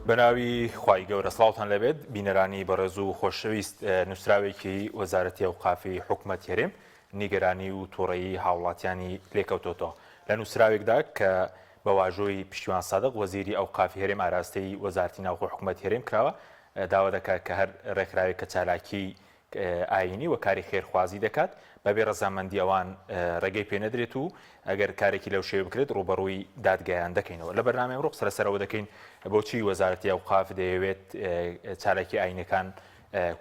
بەناوی خوای گەورە سڵاوتان لێبێت بینەرانی بەڕێز و خۆشەویست نووسراوێکی وەزارەتی ئەوقافی حکومەت هەرێم نیگەرانی و توڕەیی هاوڵاتیانی لێکەوتۆتەوە لە نووسراوێکدا کە بە واژۆی پشتیوان سادق وەزیری ئەوقافی هەرێم ئاراستەی وەزارەتی ناوخۆی حکومەت هەرێم کراوە داوا دەکات کە هەر ڕێکخراوێک کە چالاکی ئایینی و کاری خێرخوازی دەکات، بەبێ ڕەزامەندی ئەوان ڕێگەی پێ نەدرێت و ئەگەر کارێکی لەو شێوە بکرێت ڕووبەڕووی دادگایان دەکەینەوە. لە بەرنامەی ئەمڕۆ قسە لەسەر ئەوە دەکەین بۆچی وەزارەتی ئەوقاف دەیەوێت چالاکی ئایینەکان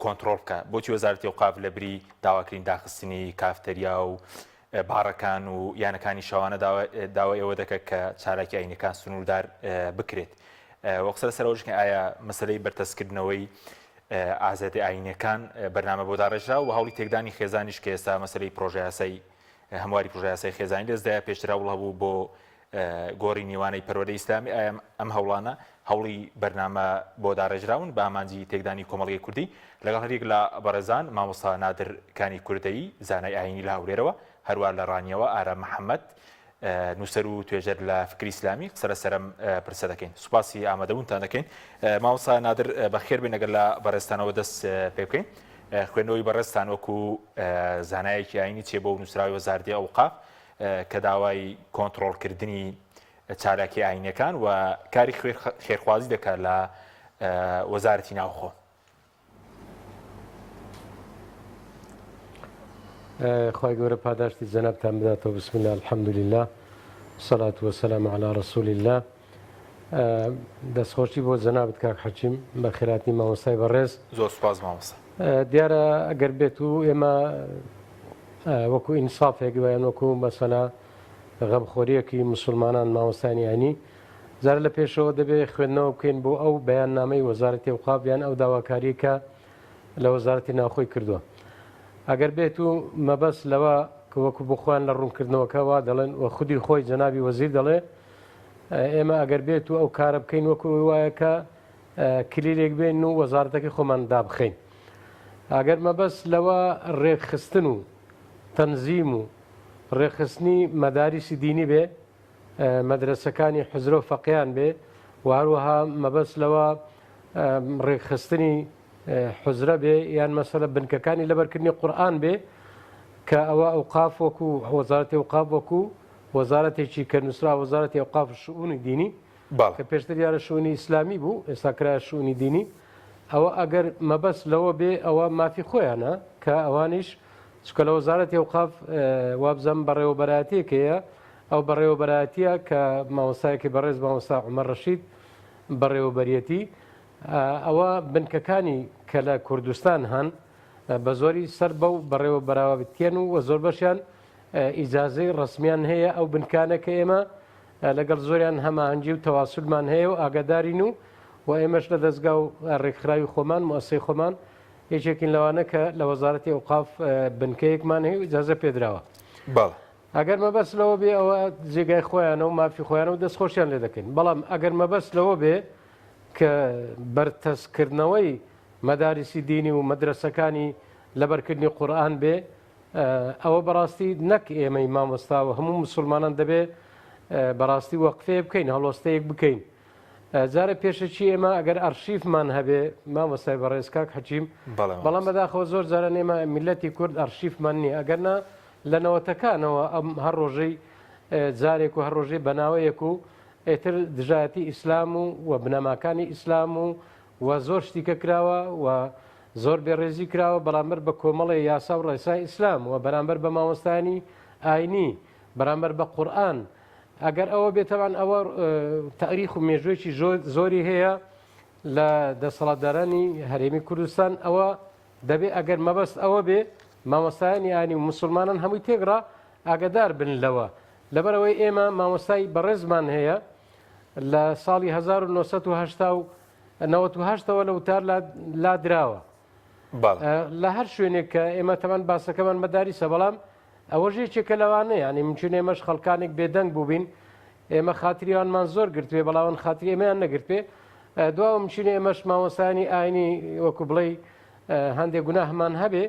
کۆنتڕۆڵ بکات، بۆچی وەزارەتی ئەوقاف لەبری داواکردنی داخستنی کافتەریا و باڕەکان و یانەکانی شەوانە داوای ئەوە دەکات کە چالاکی ئایینەکان سنووردار بکرێت. وە قسە لەسەر ئەوەش دەکەین ئایا مەسەلەی بەرتەسکردنەوەی ئازادی ئایینەکان بەرنامە بۆ داڕێژرا و هەوڵی تێکدانی خێزانیش کە ئێستا مەسەلەی پرۆژەیاسای هەمواری پرۆژەیاسای خێزانی دەستدایە پێشتر هەوڵ هەبوو بۆ گۆڕینی وانەی پەروەردەی ئیسلامی ئایا ئەم هەوڵانە هەوڵی بەرنامە بۆ داڕێژراون بە ئامانجی تێکدانی کۆمەڵگەی کوردی لەگەڵ هەریەک لە بەڕێزان مامۆستا نادر کانی کوردەیی زانای ئایینی لە هەولێرەوە هەروە لە ڕانیەوە ئارام محەممەد نووسەر و توێژەر لە فکری ئیسلامی قسە لەسەر ئەم پرسە دەکەین. سوپاسی ئامادەبوونتان دەکەین. مامۆستا نادر بەخێر بێن ئەگەر لە بەڕێزتانەوە دەست پێ بکەین. خوێندنەوەی بەڕێزتان وەکو زانایەکی ئایینی چیە بۆ نووسراوی وەزارەتی ئەوقاف کە داوای کۆنتڕۆڵکردنی چالاکی ئایینەکان و کاری خێرخوازی دەکات لە وەزارەتی ناوخۆ؟ خوای گەورە پاداشتی جەنابتان بداتەوە بسم الله الحمد لله الصلاة والسلام على رسول الله دەستخۆشی بۆ جەنابت کاک حەکیم بە خێراتنی مامۆستای بەڕێز زۆر سوپاس مامۆستا دیارە ئەگەر بێت و ئێمە وەکو ئینسافێک ویان وەکو مەسەلا غەمخۆریەکی مسلمانان مامۆستانی ئاینی جارە لە پێشەوە دەبێ خوێندنەوە بکەین بۆ ئەو بەیاننامەی وەزارەتی ئەوقاف یان ئەو داواکاریەی کە لە وەزارەتی ناوخۆی کردووە. ئەگەر بێت و مەبەست لەوە کە وەکو بۆ خۆیان لە ڕوونکردنەوەکە وا دەڵێن و خودی خۆی جەنابی وەزیر دەڵێ ئێمە ئەگەر بێت و ئەو کارە بکەین وەکو ئەوی وایە کە کلیلێک بێن و وەزارەتەکەی خۆمان دابخەین. ئەگەر مەبەست لەوە ڕێکخستن و تەنزیم و ڕێکخستنی مەداریسی دینی بێ مەدرەسەکانی حوجرە و فەقێیان بێ و هەروەها مەبەست لەوە ڕێکخستنی حوجرە بێ یان مەسەلە بنکەکانی لەبەرکردنی قورئان بێ کە ئەوە ئەوقاف وەکو وەزارەتی ئەوقاف وەکو وەزارەتێکی کە نووسرا وەزارەتی ئەوقاف شؤونی دینی کە پێشتر دیارە شؤونی ئیسلامی بوو ئێستا کرایە شؤونی دینی ئەوە ئەگەر مەبەست لەوە بێ ئەوە مافی خۆیانە کە ئەوانیش چونکە لە وەزارەتی ئەوقاف وابزانم بەڕێوەبەرایەتیەک هەیە ئەو بەڕێوەبەرایەتیە کە مامۆستایەکی بەڕێز مامۆستا عومەر ڕەشید بەڕێوەبەریەتی ئەوە بنکەکانی کە لە کوردستان هەن بە زۆری سەر بەو بەڕێوەبەراوەتیەن و زۆربەشیان ئیجازەی ڕەسمیان هەیە ئەو بنکانە کە ئێمە لەگەڵ زۆریان هەماهەنگی و تەواسولمان هەیە و ئاگادارین و و ئێمەش لە دەزگا و ڕێکخراوی خۆمان موسسەی خۆمان یەکێکین لەوانە کە لە وەزارەتی ئەوقاف بنکەیەکمان هەیە و ئیجازە پێدراوە. بەڵێ. ئەگەر مەبەست لەوە بێ ئەوە جێگای خۆیانە و مافی خۆیانە و دەستخۆشیان لێ دەکەین بەڵام ئەگەر مەبەست لەوە بێ کە بەرتەسکردنەوەی مەداریسی دینی و مەدرەسەکانی لەبەرکردنی قورئان بێ ئەوە بەڕاستی نەک ئێمەی مامۆستا و هەموو مسلمانان دەبێ بەڕاستی وەقفەیە بکەین هەڵۆستەیەک بکەین جارێ پێشەکی ئێمە ئەگەر ئەرشیفمان هەبێ مامۆستای بەڕێز کاک حەکیم بەڵام بەداخەوە زۆر جاران ئێمە میلەتی کورد ئەرشیفمان نییە ئەگەر نا لە نەوەتەکانەوە ئەم هەر ڕۆژەی جارێک و هەر ڕۆژەی بەناوەیەک و ئێتر دژایەتی ئیسلام و و بنەماکانی ئیسلام و و زۆر شتیکە کراوە و زۆر بێڕێزی کراوە بەرامبەر بە کۆمەڵێ یاسا و ڕێسای ئیسلام و بەرامبەر بە مامۆستایانی ئاینی بەرامبەر بە قورئان ئەگەر ئەوە بێت تەبعەن ئەوە تاریخ و مێژوویەکی زۆری هەیە لە دەسەڵاتدارانی هەرێمی کوردستان ئەوە دەبێ ئەگەر مەبەست ئەوە بێ مامۆستایانی ئاینی و مسلمانان هەمووی تێکڕا ئاگدار بن لەوە لەبەرەوەی ئێمە مامۆستای بەڕێزمان هەیە لە ساڵی 1998ەوە لە وتار لادراوە لە هەر شوێنێک کە ئێمە تەمان باسەکەمان مەداریسە بەڵام ئەوەش یەکێکە لەوانە یانی ممکن ئێمەش خەڵکانێک بێدەنگ بووبین ئێمە خاتری ئەوانمان زۆر گرتبێ بەڵام ئەوان خاتری ئێمەیان نەگرتبێ دواوە ممکنە ئێمەش مامۆستایانی ئاینی وەکو بڵێی هەندێک گوناهمان هەبێ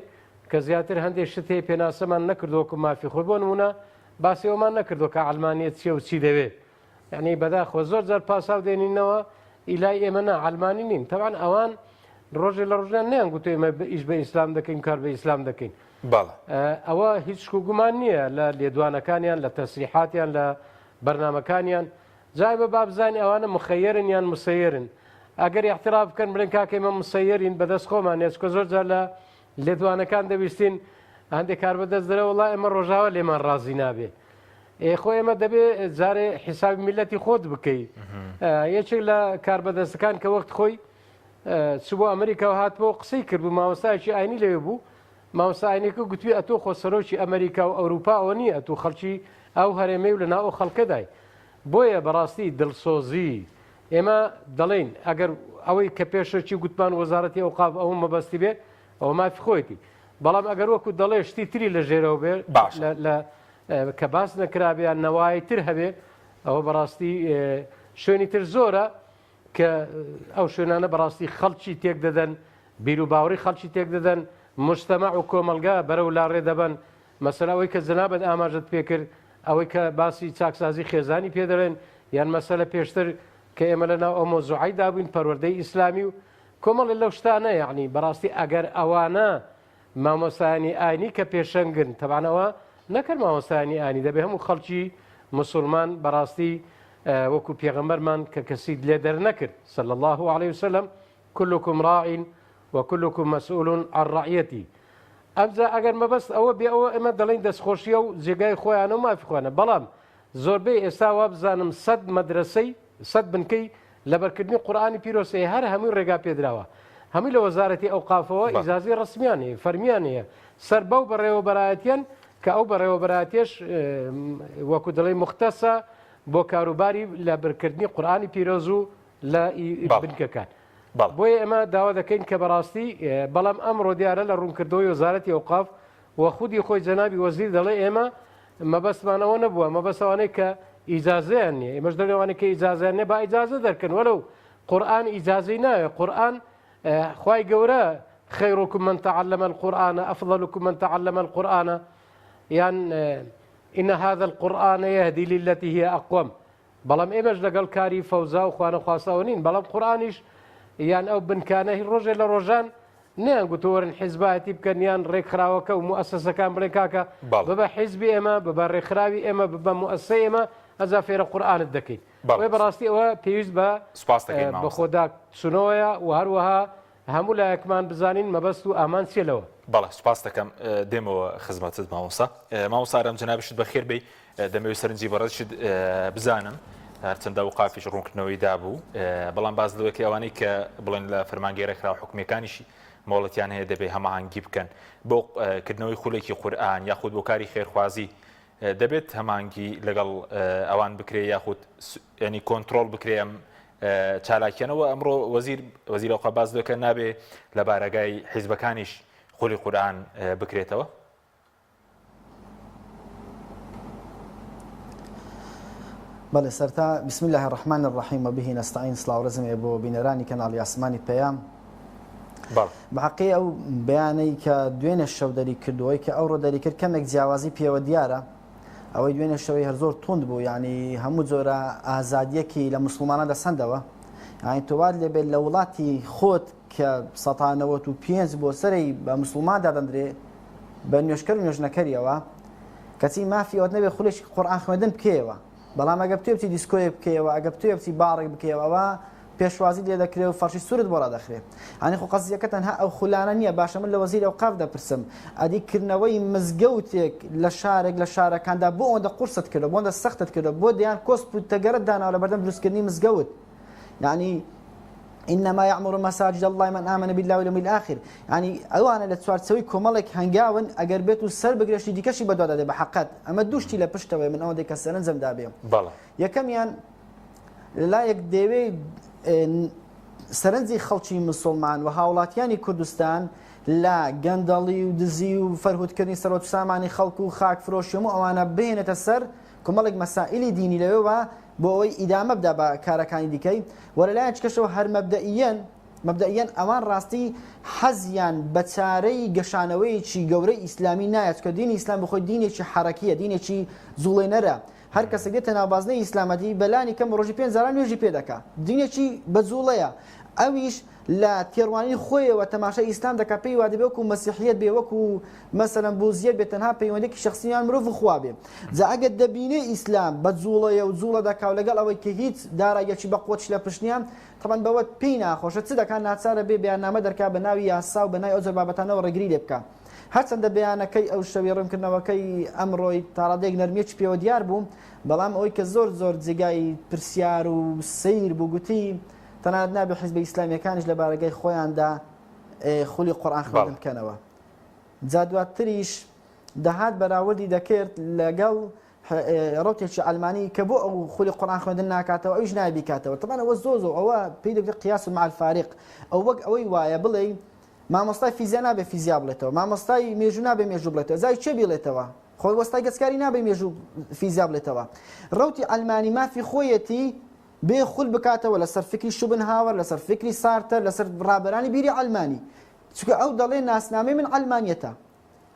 کە زیاتر هەندێک شت هەیە پێناسەمان نەکردووە وەکو مافی خۆی بۆ نمونە باسی ئەومان نەکردووە کە عەلمانیەت چییە و چی دەوێ یعنی بەداخەوە زۆر جار پاساو دێنینەوە. ئیلای ئێمە نا عەلمانی نین تەبعەن ئەوان ڕۆژێ لە ڕۆژان نیان گوتو ئێمە ئیش بە ئیسلام دەکەین کار بە ئیسلام دەکەین ئەوە هیچ شک و گومان نییە لە لێدوانەکانیان لە تەسریحاتیان لە بەرنمەکانیان جای بە بابزانانی ئەوانە مخەیەرن یان مسەیەرن ئەگەر احتراف بکەن بڵێن کاکە ئێمە مسەیەرین بەدەست خۆمان چکە زۆر جار لە لێدوانەکان دەبیستین هەندێک کار بەدەست دەرە وڵا ئێمە ڕۆژاوە لێمان ڕازی نابێ ئێ خۆ ئێمە دەبێ جارێ حیسابی میلەتی خۆت بکەی یەکێک لە کاربەدەستەکان کە وەخت خۆی چ بۆ ئەمریکا و هاتبەوە قسەی کرد بوو مامۆستایەکی ئاینی لەوێ بوو مامۆستا ئاینەکە گوتوی ئەتۆ خۆ سەرۆکی ئەمریکا و ئەوروپا ئەوە نییە ئەتۆ خەڵکی ئەو هەرێمەی و لەناو ئەو خەڵکەدای بۆیە بەڕاستی دڵسۆزی ئێمە دەڵێین ئەگەر ئەوەی کە پێشەکی گوتمان وەزارەتی ئەوقاف ئەوە مەبەستی بێ ئەوە مافی خۆیەتی بەڵام ئەگەر وەکو دەڵێ شتی تری لە ژێرەوە بێ باشە لە کە باس نەکرابێ یان نەوای تر هەبێ ئەوە بەڕاستی شوێنی تر زۆرە کە ئەو شوێنانە بەڕاستی خەڵکی تێک دەدەن بیر و باوەڕی خەڵکی تێک دەدەن مجتەمەع و کۆمەڵگا بەرەو لاڕێ دەبەن مەسەلە ئەوەی کە جەنابت ئاماژەت پێکرد ئەوەی کە باسی چاکسازی خێزانی پێ دەڵێن یان مەسەلە پێشتر کە ئێمە لە ناو ئەو مەوزوعەی دابووین پەروەردەی ئیسلامی و کۆمەڵێ لەو شتانە یەعنی بەڕاستی ئەگەر ئەوانە مامۆستایانی ئاینی کە پێشەنگن تەبعەن ئەوە نەک هەر مامۆستایانی ئاینی دەبێ هەموو خەڵکی موسڵمان بەڕاستی وەکو پێغەمبەرمان کە کەسیت لێ دەرنەکرد صلی الله علیه وسلم کلکم راع و کلکم مسئول عن رعیتی ئەمجا ئەگەر مەبەست ئەوە بێ ئەوە ئێمە دەڵێین دەستخۆشیە و جێگای خۆیانە و مافی خۆیانە بەڵام زۆربەی ئێستا وابزانم سەد مەدرەسەی سەد بنکەی لەبەرکردنی قورئانی پیرۆز هەیە هەر هەمووی ڕێگا پێدراوە هەمووی لە وەزارەتی ئەوقافەوە ئیجازەی ڕەسمیان هەیە فەرمیان هەیە سەر بەو بەڕێوەبەرایەتیەن کە ئەو بەڕێوەبەرایەتیەش وەکو دەڵێی موختەسە بۆ کاروباری لەبرکردنی قورئانی پیرۆز و لە بنکەکان بۆیە ئێمە داوا دەکەین کە بەڕاستی بەڵام ئەمڕۆ دیارە لە ڕوونکردنەوەی وەزارەتی ئەوقاف و خودی خۆی جەنابی وەزیر دەڵێ ئێمە مەبەستمان ئەوە نەبووە مەبەست ئەوانەی کە ئیجازەیان نییە ئێمەش دەڵێن ئەوانەی کە ئیجازەیان نییە با ئیجازە دەرکەن وەلەو قورئان ئیجازەی ناوێ قورئان خوای گەورە خيركم من تعلم القرآن أفضلكم من تعلم القرآن یان إن هذا القرآن يهدي للتي هي أقوم بەڵام ئێمەش لەگەڵ کاری فەوزا و خوانەخواستەوە نین، بەڵام قورئانیش یان ئەو بنکانە هی ڕۆژێ لە ڕۆژان نەیان گوتووە وەرن حیزبایەتی بکەن یان ڕێکخراوەکە و موئەسەسەکان بڵێن کاکە ببە حیزبی ئێمە ببە ڕێکخراوی ئێمە ببە موئەسەی ئێمە ئەجا فێرە قورئانت دەکەین. بۆیە بەڕاستی ئەوە پێویست بە بەخۆدا چونەوەیە و هەروەها هەموو لایەکمان بزانین مەبەست و ئامانج چیە لەوە. بەڵێ سوپاست دەکەم دێمەوە خزمەتت مامۆستا. مامۆستا ئارام جەنابیشت بەخێر بێی دەمەوێت سەرنجی بەڕێزیشت بزانم هەرچەندە ئەوقافیش ڕوونکردنەوەی دابوو بەڵام باس لەوەی کە ئەوانەی کە بڵێن لە فەرمانگەی ڕێکخراوە حکومییەکانیش مۆڵەتیان هەیە دەبێ هەماهەنگی بکەن بۆ کردنەوەی خولێکی قورئان یاخود بۆ کاری خێرخوازی دەبێت هەمانگی لەگەڵ ئەوان بکرێ یاخود ینی کۆنتترۆل بکرێ ئەم چالاکیانەوە ئەمڕۆ وەزیر وەزیر ئەوقاف باس دەکە نابێ لە بارەگای حیزبەکانیش خولی قورئان بکرێتەوە. بەڵێ سەرتا بسم الله الرحمن الرحیم و به نستعین سڵاو ڕێزم هەیە بۆ بینەرانی کەناڵی ئاسمانی پەیام بەحەقی ئەو بەیانەی کە دوێنێ شەو دەری کردووەی کە ئەوڕۆ دەری کرد کەمێک جیاوازی پێوە دیارە ئەوەی دوێنێ شەوەی هەر زۆر توند بوو یعنی هەموو جۆرە ئازادیەکی لە مسلمانان دەسەندەوە یعنی تۆوات لێبێت لە وڵاتی خۆت کە سەتانەوەت و پێنج بۆ سەرەی بە مسلمان دادەندرێ بە نوێشکەر و نوێژنەکەریەوە کەچی مافی ئەوت نەبێ خولێکی قورئان خوێندن بکەیەوە بەڵام ئەگە بتوێ بچی دیسکۆیەک بکەیەوە ئەگە بتوێ بچی باڕێک بکەیەوە ئەوە پێشوازی لێ دەکرێ و فەرشی سوورت بۆ ڕادەخرێ ئەنی خۆ قەزیەکە تەنها ئەو خولانە نییە باشە من لە وەزیری ئەوقاف دەپرسم ئەدی کردنەوەی مزگەوتێک لە شارێک لە شارەکاندا بۆ ئەوەندە قورست کردو بۆ ئەوەندە سەختت کردو بۆ دەیان کۆسپ و تەگەرت داناوە لە بەردەم دروستکردنی مزگەوت یعنی إنما يعمر مساجد الله من آمن بالله واليوم الآخر یعنی ئەوانە لە چوارچەوەی کۆمەڵێک هەنگاون ئەگەر بێت و سەر بگرێشتی دیکەشی بەدوادا دێ بە حەقەت ئەمە دوو شتی لە پشتەوەی من ئەوەندەی کە سەرنجم دابێ یەکەمیان لەلایەک دەیەوێ سەرنجی خەڵکی مسوڵمان و هاوڵاتیانی کوردستان لە گەندەڵی و دزی و فەرهودکردنی سەرۆت و سامانی خەڵک و خاک فرۆشی و ئەوانە بهێنێتە سەر کۆمەڵێک مەسائلی دینی لەوێوە بۆ ئەوەی ئیدامە بدا بە کارەکانی دیکەی و لەلایەن چکەشەوە هەر مەبدەئیەن مەبدەئیەن ئەوان ڕاستی حەزیان بە چارەی گەشانەوەیەکی گەورەی ئیسلامی نایە چونکە دینی ئیسلام بەخۆی دینێکی حەرەکیە دینێکی جوڵێنەرە. هەر کەسێک دێتە ناو بازنەی ئیسلامەتی بەلانی کەم ڕۆژی پێنج جاران نوێژی پێ دەکا. دینێکی بە جوڵەیە. ئەویش لە تێڕوانینی خۆیەوە تەماشای ئیسلام دەکا پێی وا دەبێ وەکو مەسیحیەت بێ وەکو مەسەلەن بوزیەت بێ تەنها پەیوەندێکی شەخسی نێوان مرۆڤ و خوا بێ. جا ئەگەر دەبینێ ئیسلام بە جوڵەیە و جوڵە دەکا و لەگەڵ ئەوەی کە هیچ داراییەکی بە قوەتیش لە پشت نیە تەبعەن بەوە پێی ناخۆشە چ دەکا ناچارە بێ بەیاننامە دەرکا بە ناوی یاسا و بە ناوی ئەو جۆر بابەتانەوە ڕێگری لێ بکا. هەرچەندە بەیانەکەی ئەو شەوی ڕوونکردنەوەکەی ئەمڕۆی تاڕادەیەک نەرمییەکی پێوە دیار بوو، بەڵام ئەوەی کە زۆر زۆر جێگای پرسیار و سەیر بوو گوتی، تەنانەت نابێ حیزبە ئیسلامییەکانیش لە بارەگای خۆیاندا خولی قورئان خوێندن بکەنەوە. جا دواتریش دەهات بەراوردی دەکرد لەگەڵ ڕەوتێکی عەلمانی کە بۆ ئەو خولی قورئان خوێندن ناکاتەوە ئەویش نایە بیکاتەوە. تەبعەن ئەوە زۆر زۆر ئەوە پێی دەگوترێت قیاس مع الفارق، ئەو وەک ئەوەی وایە بڵێی مامۆستای فیزیا نابێ فیزیا بڵێتەوە، مامۆستای مێژوو نابێ مێژوو بڵێتەوە، جا کێ بیڵێتەوە؟ خۆی وەستای گەچکاری نابێ مێژوو فیزیا بڵێتەوە. ڕەوتی عەلمانی مافی خۆیەتی بێ خول بکاتەوە لەسەر فکری شوبنهاوەر، لەسەر فکری سارتەر، لەسەر ڕابەرانی بیری عەلمانی. چونکە ئەو دەڵێ ناسنامەی من عەلمانیەتە.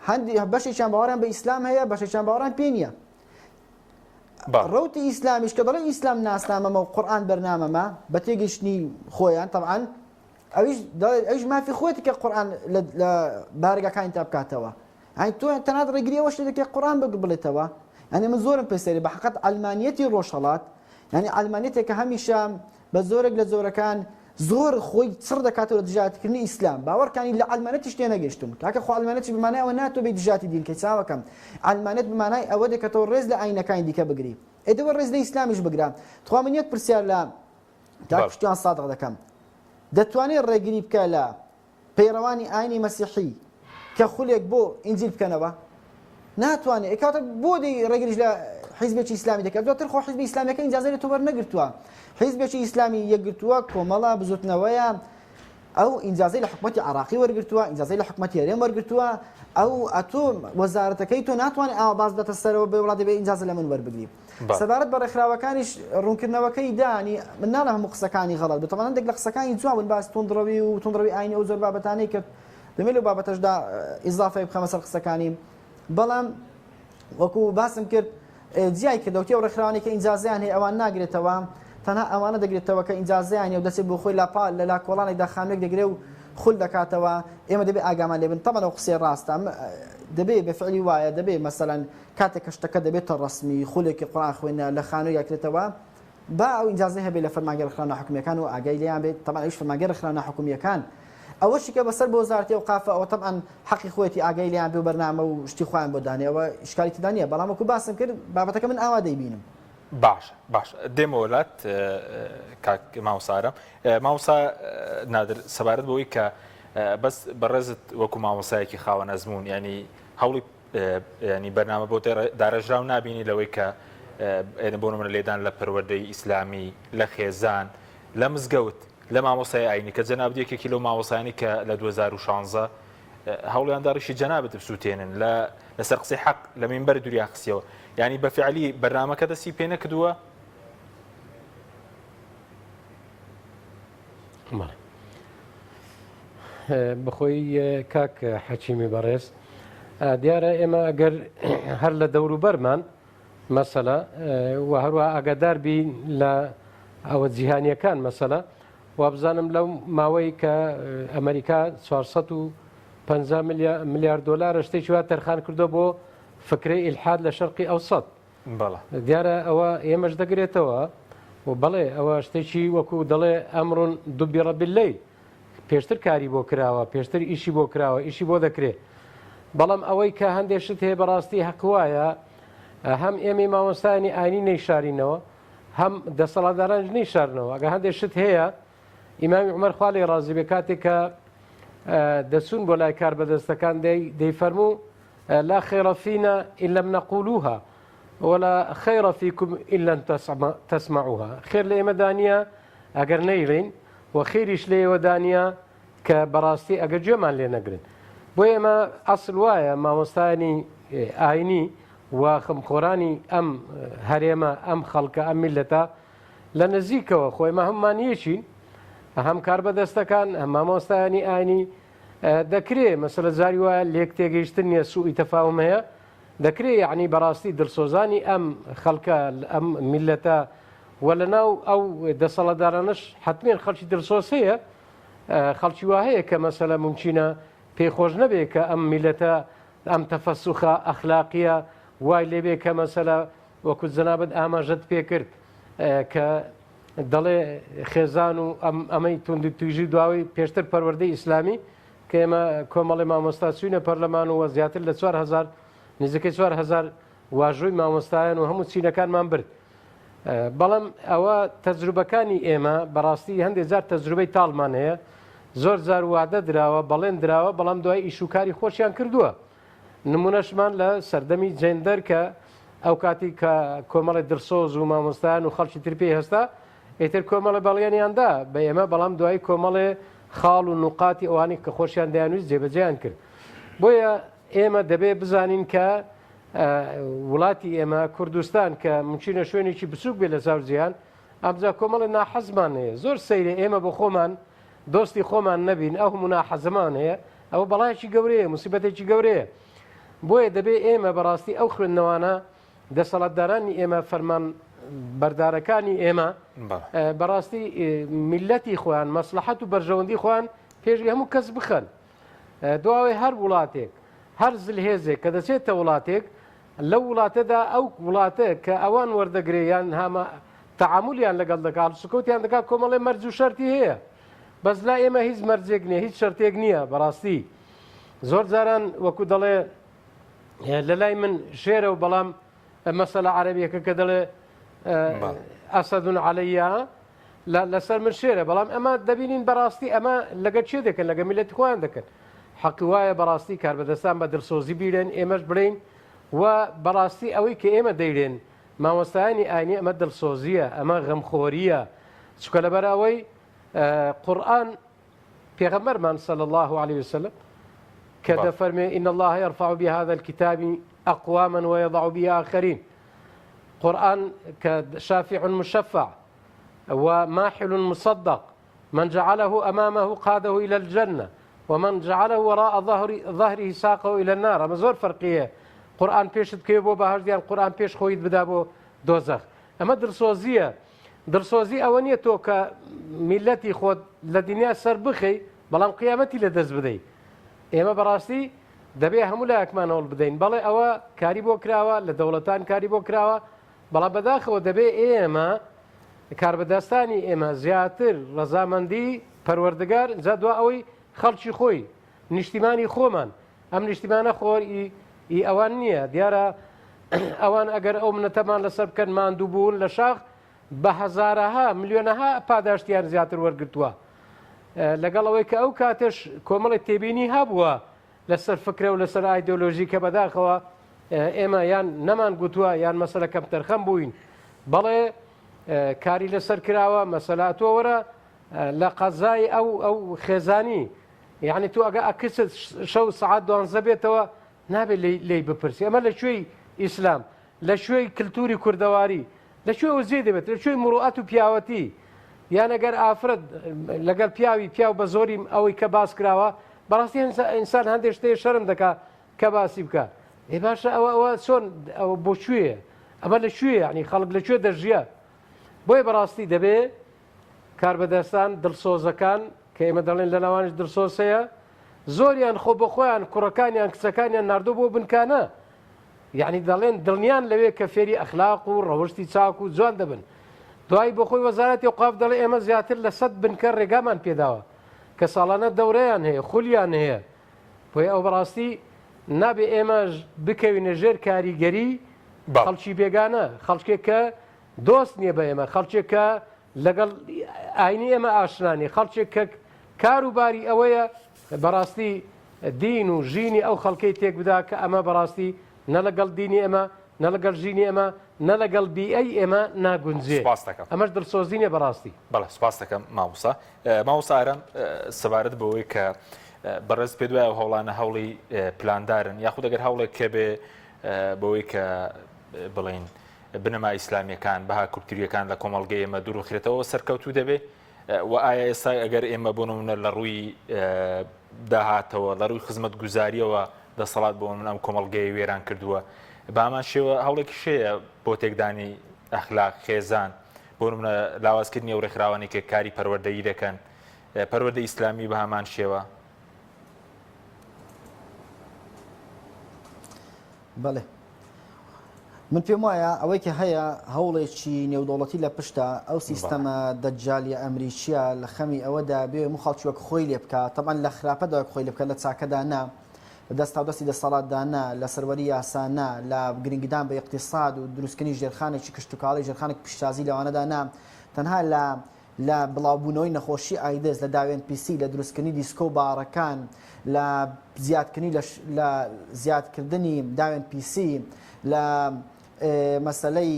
هەندی بەشێکیان باوەڕیان بە ئیسلام هەیە، بەشێکیان باوەڕیان پێ نییە. ڕەوتی ئیسلامیش کە دەڵێ ئیسلام ناسنامەمە و قورئان بەرنامەمە، بە تێگەیشتنی خۆیان تەبعەن ئەویش دەڵێت ئەویش مافی خۆیەتی کە قورئان لە بارگاکانی تا بکاتەوە یعنی تۆ تەنات ڕێگری ئەوەش دەکەی قورئان بڵێتەوە یعنی من زۆرم پێ سەیرە بە حەقەت عەلمانیەتی ڕۆژهەڵات یعنی عەلمانیەتێک کە هەمیشە بە زۆرێک لە زۆرەکان زۆر خۆی چڕ دەکاتەوە لە دژایەتیکردنی ئیسلام باوەڕکانی لە عەلمانیەتیش تێنەگەیشتون کاکە خۆ عەلمانیەتیش بە مانای ئەوە ناتۆ بێی دژایەتی دین کەی چاوەکەم عەلمانیەت بە مانای ئەوە دێ کە تۆ ڕێز لە ئایینەکانی دیکە بگری ئێ دەوە ڕێز لە ئیسلامیش بگرە تخوا من یەک پرسیار لە کاک پشتیوان سادق دەکەم دەتوانێت ڕێگری بکە لە پەیڕەوانی ئاینی مەسیحی کە خولێک بۆ ئینجیل بکەنەوە ناتوانێت کاتە بۆ دەی ڕێگریش لە حیزبێکی ئیسلامی دەکات دواتر خۆ حیزبی ئیسلامیەکە ئیجازەی لە تۆ وەرنەگرتووە حیزبێکی ئیسلامی یەکگرتووە کۆمەڵە بزوتنەوەیە ئەو ئینجازەی لە حکومەتی عراقی وەرگتووە ئینجازەی لە حکومەتی هەرێم وەرگتووە ئەو ئەتۆ وەزارەتەکەی تۆ ناتوانێت ئاوا باز بداتە سەرەوە بێ وڵات دەبێ ئینجازە لە من وەربگری سەبارەت بە ڕێکخراوەکانیش ڕوونکردنەوەکەی دانی من ناڵێم هەموو قسەکانی غەڵەت بوو تەبعەن هەندێک لە قسەکانی جوان بوون باس توندڕەوی و توندڕەوی ئاینی ئەو زۆر بابەتانەی کرد دەمێ لەو بابەتەشدا ئیزافەیەک بخەمە سەر قسەکانی بەڵام وەکو باسم کرد جیای کردەوە ئەو ڕێکخراوانەی کە ئینجازیان هەیە ئەوان ناگرێتەوە تەنها ئەوانە دەگرێتەوە کە ئینجازیان هەیە و دەچێت بۆ خۆی لاپا لە لا کۆڵانێکدا خانووێک دەگرێ و خول دەکاتەوە ئێمە دەبێ ئاگامان لێ بن تەبعەن ئەو قسەی ڕاستە دەبێ بە فعلی وایە دەبێ مەسەلەن کاتێک کە شتەکە دەبێتە ڕەسمی، خولێکی قورئان خوێندنە لە خانووێک ئەکرێتەوە، با ئەو ئینجازەی هەبێت لە فەرمانگەی ڕێکخراوە ناحکومییەکان و ئاگای لێیان بێت، تەبعەن ئەویش فەرمانگەی ڕێکخراوە ناحکومییەکان ئەوەشی کە بەسەر بۆ وەزارەتی ئەوقافە ئەوە تەبعەن حەقی خۆیەتی ئاگای لێیان بێ و بەرنامە و شتی خۆیان بۆ دانێ ئەوە ئیشکالی تێدا نییە، بەڵام وەکو باسم کرد بابەتەکە من ئاوا دەیبینم. باشە باشە دێمەوە لات کاک مامۆستا ئارام. مامۆستا نادر سەبارەت بەوەی کە بەس بەڕێزت وەکو مامۆستایەکی خاوەن ئەزموون یانی هەوڵی ینی بەرنامە بۆ داڕێژراو نابینی لەوەی کە بۆ نمونە لێدان لە پەروەردەی ئیسلامی لە خێزان لە مزگەوت لە مامۆستای ئاینی کە جەنابت یەکێکی لەو مامۆستایانی کە لە 2016 هەوڵیان دا ڕیشی جەنابت بسووتێنن لە لەسەر قسەی حەق لە مینبەر دوریان خستیەوە یعنی بە فعلی بەرنامەکە دەستی پێ نەکردووە بەخۆی کاک حەکیمی بەڕێز دیارە ئێمە ئەگەر هەر لە دەوروبەرمان مەسەلە و هەروە ئاگادار بین لە ئەوە جیهانیەکان مەسەلە وابزانم لەو ماوەی کە ئەمریکا 450 ملیار دلار شتێکی وا تەرخان کردو بۆ فکرەی ئیلحاد لە شەرقی ئەوسەد بەڵێ. دیارە ئەوە ئێمەش دەگرێتەوە و بەڵێ ئەوە شتێکی وەکو دەڵێ ئەمڕۆن دوبیڕە باللەیل پێشتر کاری بۆ کراوە پێشتر ئیشی بۆ کراوە ئیشی بۆ دەکرێ بەڵام ئەوەی کە هەندێک شت هەیە بەڕاستی هەق وایە هەم ئێمەی مامۆستایانی ئاینی نەیشارینەوە هەم دەسەڵاتدارانیش نەیشارنەوە ئەگە هەندێک شت هەیە ئیمامی عومەر خوا لێی ڕازی بێ کاتێک کە دەچوون بۆ لای کاربەدەستەکان دەیفەرموو لا خير فينا إن لم نقولوها ولا خير فيكم إن لم تسمعوها خێر لە ئێمەدا نییە ئەگەر نەیڵین و خێریش لە ئێوەدا نییە کە بەڕاستی ئەگەر گوێمان لێ نەگرن بۆ ئێمە ئەسل وایە مامۆستایانی ئاینی و خەمخۆرانی ئەم هەرێمە ئەم خەڵکە ئەم میلەتە لە نزیکەوە خۆ ئێمە هەموومان یەکین هەم کاربەدەستەکان هەم مامۆستایانی ئاینی دەکرێ مەسەلە جاری وایە لێک تێگەیشتن نییە سوئی تەفاهم هەیە. دەکرێ یەعنی بەڕاستی دڵسۆزانی ئەم خەڵکە ئەم میللەتە و لە ناو ئەو دەسەڵاتدارانەش حەتمێن خەڵکی دڵسۆز هەیە خەڵکی وا هەیە کە مەسەلە مومکینە پێی خۆش نەبێ کە ئەم میللەتە ئەم تەفەسوخە ئەخلاقیە وای لێبێ کە مەسەلە وەکو جەنابت ئاماژەت پێکرد کە دەڵێ خێزان و ئەم ئەمەی توندوتیژی دواوەی پێشتر پەروەردەی ئیسلامی کە ئێمە کۆمەڵی مامۆستا چوینە پەرلەمان و زیاتر لە 4000 نزیکەی 4000 واژۆی مامۆستایان و هەموو چینەکانمان برد بەڵام ئەوە تەجروبەکانی ئێمە بەڕاستی هەندێک جار تەجروبەی تاڵمان هەیە زۆر جار وادە دراوە بەڵێن دراوە بەڵام دوای ئیش و کاری خۆشیان کردووە نمونەشمان لە سەردەمی جێندەر کە ئەو کاتی کە کۆمەڵی دڵسۆز و مامۆستایان و خەڵکی تر پێی هەستا ئیتر کۆمەڵە بەڵێنیان دا بە ئێمە بەڵام دوایی کۆمەڵێ خاڵ و نوقاتی ئەوانەی کە خۆشیان دەیانویست جێبەجێیان کرد بۆیە ئێمە دەبێ بزانین کە وڵاتی ئێمە کوردستان کە مچینە شوێنێکی بچووک بێ لە چاو جیهان ئەمجا کۆمەڵی ناحەزمان هەیە زۆر سەیرە ئێمە بۆ خۆمان دۆستی خۆمان نەبین ئەو هەموو ناحەزمان هەیە ئەوە بەڵایەکی گەورەیە موسیبەتێکی گەورەیە بۆیە دەبێ ئێمە بەڕاستی ئەو خوێندنەوانە دەسەڵاتدارانی ئێمە فەرمان بەردارەکانی ئێمە بەڕاستی میلەتی خۆیان مەسلحەت و بەرژەوەندی خۆیان پێشی هەموو کەس بخەن دواوەی هەر وڵاتێک هەر زلهێزێک کە دەچێتە وڵاتێک لەو وڵاتەدا ئەو وڵاتە کە ئەوان وەردەگرێ یان هەمە تەعامولیان لەگەڵ دەکات هەڵسوکەوتیان دەکات کۆمەڵێ مەرج و شەرتی هەیە بەس لا ئێمە هیچ مەرجێک نییە هیچ شەرتێک نییە بەڕاستی زۆر جاران وەکو دەڵێ لە لای من شێرە و بەڵام مەسەلە عەرەبیەکە کە دەڵێ ئەسەدون عەلەیە لەسەر من شێرە بەڵام ئەمە دەبینین بەڕاستی ئەمە لەگە چێ دەکەن لەگە میلەتی خۆیان دەکەن حەقی وایە بەڕاستی کاربەدەستان بە دڵسۆزی بیرێن ئێمەش بڵین و بەڕاستی ئەوەی کە ئێمە دەیرێن مامۆستایانی ئاینی ئەمە دڵسۆزیە ئەمە غەمخۆریە چکە لەبەر ئەوەی قورآن پێغەمبەرمان صلی اللە علیه وسلم کە دەفەرمێ ان الله يرفع بهذا الكتاب اقواما ويضع به آخرين قورآن کە شافع مشفع وماحل مصدق من جعله أمامه قاده إلى الجنة ومن جعله وراء ظهر ظهره ساقه إلى النار ئەمە زۆر فەرقیە قورآن پێشت بکەوێ بۆ بەهەشت یان قورآن پێش خۆیت بدا بۆ دۆزەخ ئەمە دڵسۆزیە دڵسۆزی ئەوە نیە تۆ کە میللەتی خۆت لە دنیا سەر بخەی بەڵام قیامەتی لە دەست بدەی ئێمە بەڕاستی دەبێ هەموو لایەکمان هەوڵ بدەین بەڵێ ئەوە کاری بۆ کراوە لە دەوڵەتان کاری بۆ کراوە بەڵام بەداخەوە دەبێ ئێمە کاربەدەستانی ئێمە زیاتر ڕەزامەندی پەروەردگار جا دوا ئەوەی خەڵکی خۆی نیشتیمانی خۆمان ئەم نیشتیمانە خۆر ئی ئەوان نییە دیارە ئەوان ئەگەر ئەو منەتەمان لەسەر بکەن ماندوو بوون لە شاخ بە هەزارەها ملیۆنەها پاداشتیان زیاتر وەرگتووە لەگەڵ ئەوەی کە ئەو کاتێش کۆمەڵی تێبینی هەبووە لەسەر فکرە و لەسەر ئایدۆلۆژی کە بەداخەوە ئێمە یان نەمان گوتووە یان مەسەلە کەم تەرخەم بووین بەڵێ کاری لەسەر کراوە مەسەلا تۆ وەرە لە قەزای ئەو ئەو خێزانی یعنی تۆ ئەگە ئەکچت شەو سەعات دوانزە بێتەوە نابێت لێی بپرسی ئەمە لە کوێی ئیسلام لە کوێی کللتوری کوردەواری لە کوێ ئەو جێ دەبێت لە کوێی مڕوئەت و پیاوەتی یان ئەگەر ئافرەت لەگەڵ پیاوی پیاو بە زۆری ئەوەی کە باس کراوە بەڕاستی ئینسان هەندێک شتێ شەرم دەکا کە باسی بکە ئێ باشە ئەوە ئەوە چۆن ئەوە بۆ کوێیە ئەمە لە کوێ یعنی خەڵک لە کوێ دەژیە بۆیە بەڕاستی دەبێ کاربەدەستان دڵسۆزەکان کە ئێمە دەڵێن لە ناوانش دڵسۆز هەیە زۆریان خۆ بۆ خۆیان کوڕەکانیان کچەکانیان ناردۆ بۆ بنکانە یعنی دەڵێن دڵنیان لەوێ کە فێری ئەخلاق و ڕەوشتی چاک و جوان دەبن دوای بۆ خۆی وەزارەتی ئەوقاف دەڵێ ئێمە زیاتر لە سەد بنکە ڕێگامان پێداوە کە ساڵانە دەورەیان هەیە خولیان هەیە بۆیە ئەو بەڕاستی نابێ ئێمە بکەوینە ژێر کاریگەری خەڵکی بێگانە خەڵکێک کە دۆست نییە بە ئێمە، خەڵکێک کە لەگەڵ ئاینی ئێمە ئاشنا نییە، خەڵکێک کە کار و باری ئەوەیە بەڕاستی دین و ژینی ئەو خەڵکەی تێک بدا کە ئەمە بەڕاستی نە لەگەڵ دینی ئێمە، نە لەگەڵ ژینی ئێمە، نە لەگەڵ بیئەی ئێمە ناگونجێ. سوپاست دەکەم. ئەمەش دڵسۆزی نییە بەڕاستی. بەڵێ سوپاست دەکەم مامۆستا. مامۆستا ئارام سەبارەت بەوەی کە بەڕێز پێت وایە ئەو هەوڵانە هەوڵی پلاندارن یاخود ئەگەر هەوڵێک هەبێ بەوەی کە بڵێین بنەما ئیسلامیەکان، بەها کولتوریەکان لە کۆمەڵگەی ئێمە دووربخرێتەوە سەرکەوتوو دەبێ؟ و ئایا ئێستا ئەگەر ئێمە بۆ نمونە لە ڕووی داهاتەوە لە ڕووی خزمەتگوزاریەوە دەسەڵات بۆ من ئەم کۆمەڵگەیە وێران کردووە. بە هەمان شێوە هەوڵێکیش هەیە بۆ تێکدانی ئەخلاق، خێزان، بۆ نمونە لاوازکردنی ئەو ڕێکخراوانەی کە کاری پەروەردەیی دەکەن، پەروەردەی ئیسلامی بە هەمان شێوە. بەڵێ. من پێم وایە ئەوەی کە هەیە هەوڵێکی نێودەوڵەتی لە پشتە ئەو سیستەمە دەجالیە ئەمریکیە لە خەمی ئەوەدا بێ هەموو خەڵکی وەک خۆی لێ بکا تەبعەن لە خراپەدا وەک خۆی لێ بکا لە چاکەدا نا لە دەستاودەستی دەسەڵاتدا نا لە سەروەری یاسا نا لە گرنگیدان بە ئیقتیساد و دروستکردنی ژێرخانێکی کشتوکاڵی ژێرخانێکی پیشسازی لەوانەدا نا تەنها لە لە بڵاوبوونەوەی نەخۆشی ئایدز، لە داوێن پیسی، لە دروستکردنی دیسکۆ و باڕەکان، لە زیادکردنی لە لە زیادکردنی داوێن پیسی، لە مەسەلەی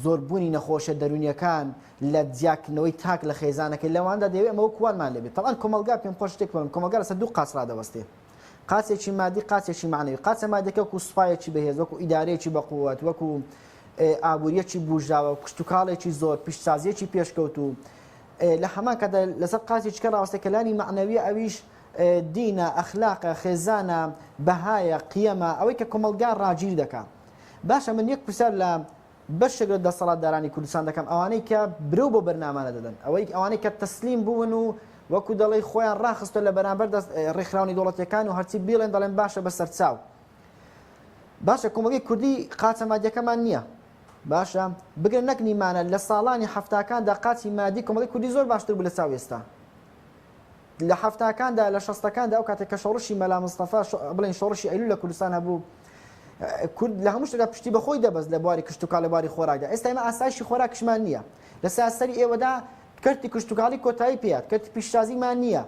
زۆربوونی نەخۆشیە دەروونیەکان، لە جیاکردنەوەی تاک لە خێزانەکەی، لەواندا دەیەوێ ئەمە وەکو وانمان لێ بێت. تەبعەن کۆمەڵگا پێم خۆشە شتێک بڵێم، کۆمەڵگا لەسەر دوو قاچ ڕادەوەستێ. قاچێکی مادی قاچێکی مەعنەوی. قاچە مادیەکە وەکو سوپایەکی بەهێز، وەکو ئیدارەیەکی بەقوەت، وەکو ئابووریەکی بوژاوە، کشتوکاڵێکی زۆر، پیشسازیەکی پێشکەوتوو، لە هەمان کاتدا لەسەر قاچێکی کە ڕاوەستێ کە لانی مەعنەویە ئەویش دینە، ئەخلاقە، خێزانە، بەهایە، قیەمە، ئەوەی کە کۆمەڵگا ڕاگیر دەکا. باشە من یەک پرسیار لە بەشێک لە دەسەڵاتدارانی کوردستان دەکەم ئەوانەی کە برەو بۆ بەرنامانە دەدەن، ئەوەی ئەوانەی کە تەسلیم بوون و وەکو دەڵێی خۆیان ڕاخستوە لە بەرامبەر دەست ڕێکخراوە نێودەوڵەتیەکان و هەرچی بیڵێن دەڵێن باشە بە سەرچاو. باشە کۆمەڵگەی کوردی قاچە مادیەکەمان نییە باشە بگرە نەک نیمانە لە ساڵانی حەفتاکاندا قاچی مادی کۆمەڵی کوردی زۆر باشتر بوو لە چاو ئێستا لە حەفتاکاندا لە شەستەکاندا ئەو کاتێک کە شۆڕشی مەلا مستەفا بڵێن شۆڕشی ئەیلول لە کوردستان هەبوو کورد لە هەموو شتێکدا پشتی بە خۆی دەبەست لە بواری کشتوکاڵ لە بواری خۆراکدا ئێستا ئێمە ئاسایشی خۆراکشمان نییە لە سەراسەری ئێوەدا کەرتی کشتوکاڵی کۆتایی پێات کەرتی پیشسازیمان نییە